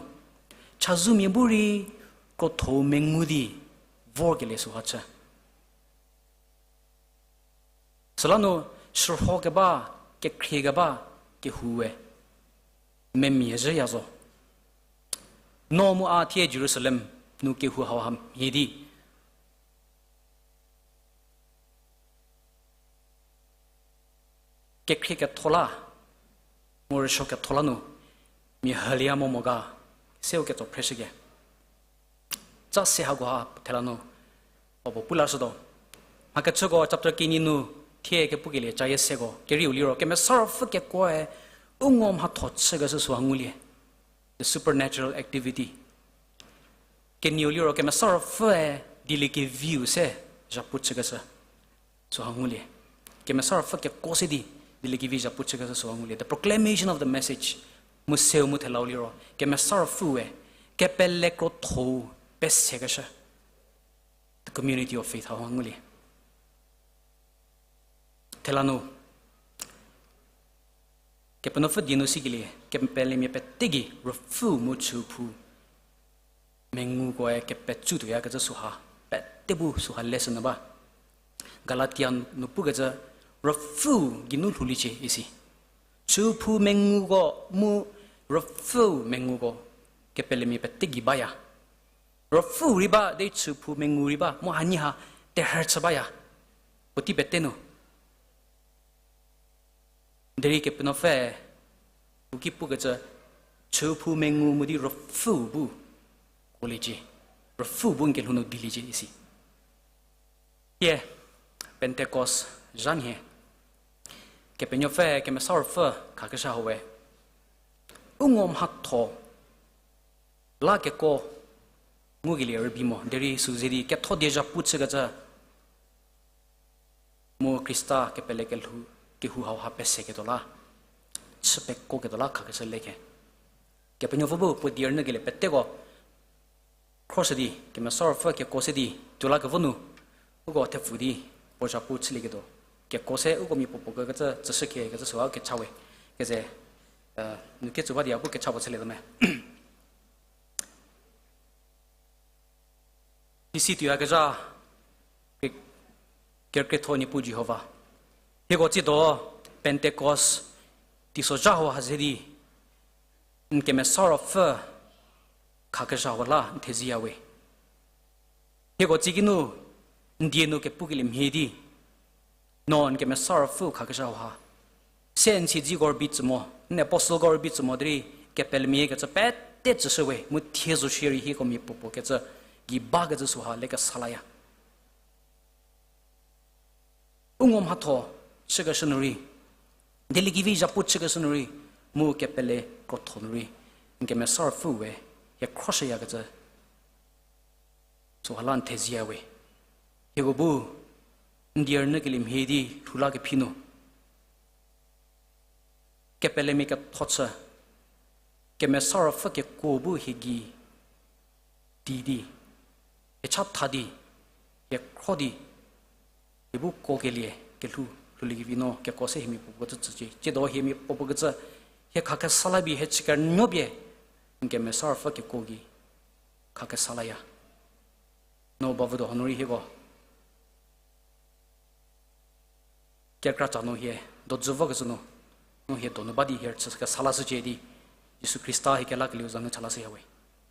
chazou mia bu rei krotho mengu di vorkelie süha chü. Süla nu shürho keba, kekhrie keba, kehou we, memia zhüya zo. No mu a thie Jerusalem nu kehou hauha mhie di kekhrie ketho la, mu rüsuo ketho la nu, mia hülie mo mo ga, seu ketso phreshüke. Ca se hakoha thela nu, o puo pu lashütuo. Mhakechüko chapter kenie nu, thie kepukelie cayie seko, kerieu liro, Kemesa Ruopfü kekuoe, u ngo mhatho chükeshü süha ngulie. The supernatural activity. Kenieu liro Kemesa Ruopfüe dieliekeviu se zhapu chükeshü süha ngulie. Kemesa Ruopfü kekuo se di dieliekevi zhapu chükeshü süha ngulie. The proclamation of the message. Mu seu mu thelau liro Kemesa Ruopfüe kepele krotho-u pesekeshü, the community of faith hauha ngulie. Thela nu, Kepenuopfü die nu sikelie, kepelemia pete gei ruopfü mu chüphou mengukoe kepetsu tuoyakecü süha, pete bu süha leshü nyü ba. Galatia nu pukecü, ruopfü geinu lhouliecie isi. Chüphou menguko mu ruopfü menguko kepelemia pete gei baya. Ruopfüu rei ba, derei chüphou mengu rei ba, mu hanie ha terhü chü baya. Puotei pete nu. Derei Kepenuopfü, u ki pukecü, chüphou mengu mu di ruopfüu bu kuoliecie, ruopfüu bu n kelhou nu dieliecie isi. Ie, Pentecost zha nhie, Kepenuopfü, Kemesa Ruopfü khakeshü hau we, u ngo mhatho la kekuo ngukelie rübei mo, derei süze di ketho die zhapu chükecü, mu Khrista kepele kelhou, kehou hauha peseketuo la, chü pekuoketuo la khakeshü le khe. Kepenuopfü bu puo die rünyükelie peteko khroshü di, Kemesa Ruopfü kekuo se di tuo lakevo nu, uko thepfu di puo zhapu chülieketuo kekuo se uko mia puopuo kekecü tsüshü khe kecü süha kecha we, keze, nu ketsü ba di a bu kecha puo chülietuo me. Isi tuoyakezha, Krie-, Kerükrietho Niepuu Jihova, hieko tsiedo Pentecost teisozha hau ha ze di n Kemesa Ruopfü khakezha hau la n theziya we. Hieko tsie kinu n die nu kepukelie mhie di, no n Kemesa Ruopfü khakezha hau ha, se n siedzeko rübei tsü mo, n apostleko rübei tsü mo derei, kepelemia kecü pete tsüshü we, mu thie zo shierei hieko mia puopuo kecü gei bakecü süha le kesa laya. U ngo mhatho chükeshü nu rei, dieliekevi zhapu chükeshü nu rei, mu kepele krotho nu rei, n Kemesa Ruopfü we hie khroshüyakecü süha la n theziya we. Hieko bu n die rünyükelie mhie di lhou lakephi nu kepelemia ketho chü, Kemesa Ruopfü kekuo bu hie gei di di, hie chatha di, hie khro di, hie bu kuokelie kelhou lhouliekevi no kekuo se hiemia puopuo kecü tsücie. Tsiedo hiemia puopuo kecü, hie khakesa la pie, hie chü kernuo pie, n Kemesa Ruopfü kekuo gei khakesa laya. No bavüdo hanu rei hieko kekratsa nu hie dojü vokecü nu, no hie donu ba di hie chü kesa lashücie di, Jisu Khrista hie kelakelieu za nu cha lashüya we.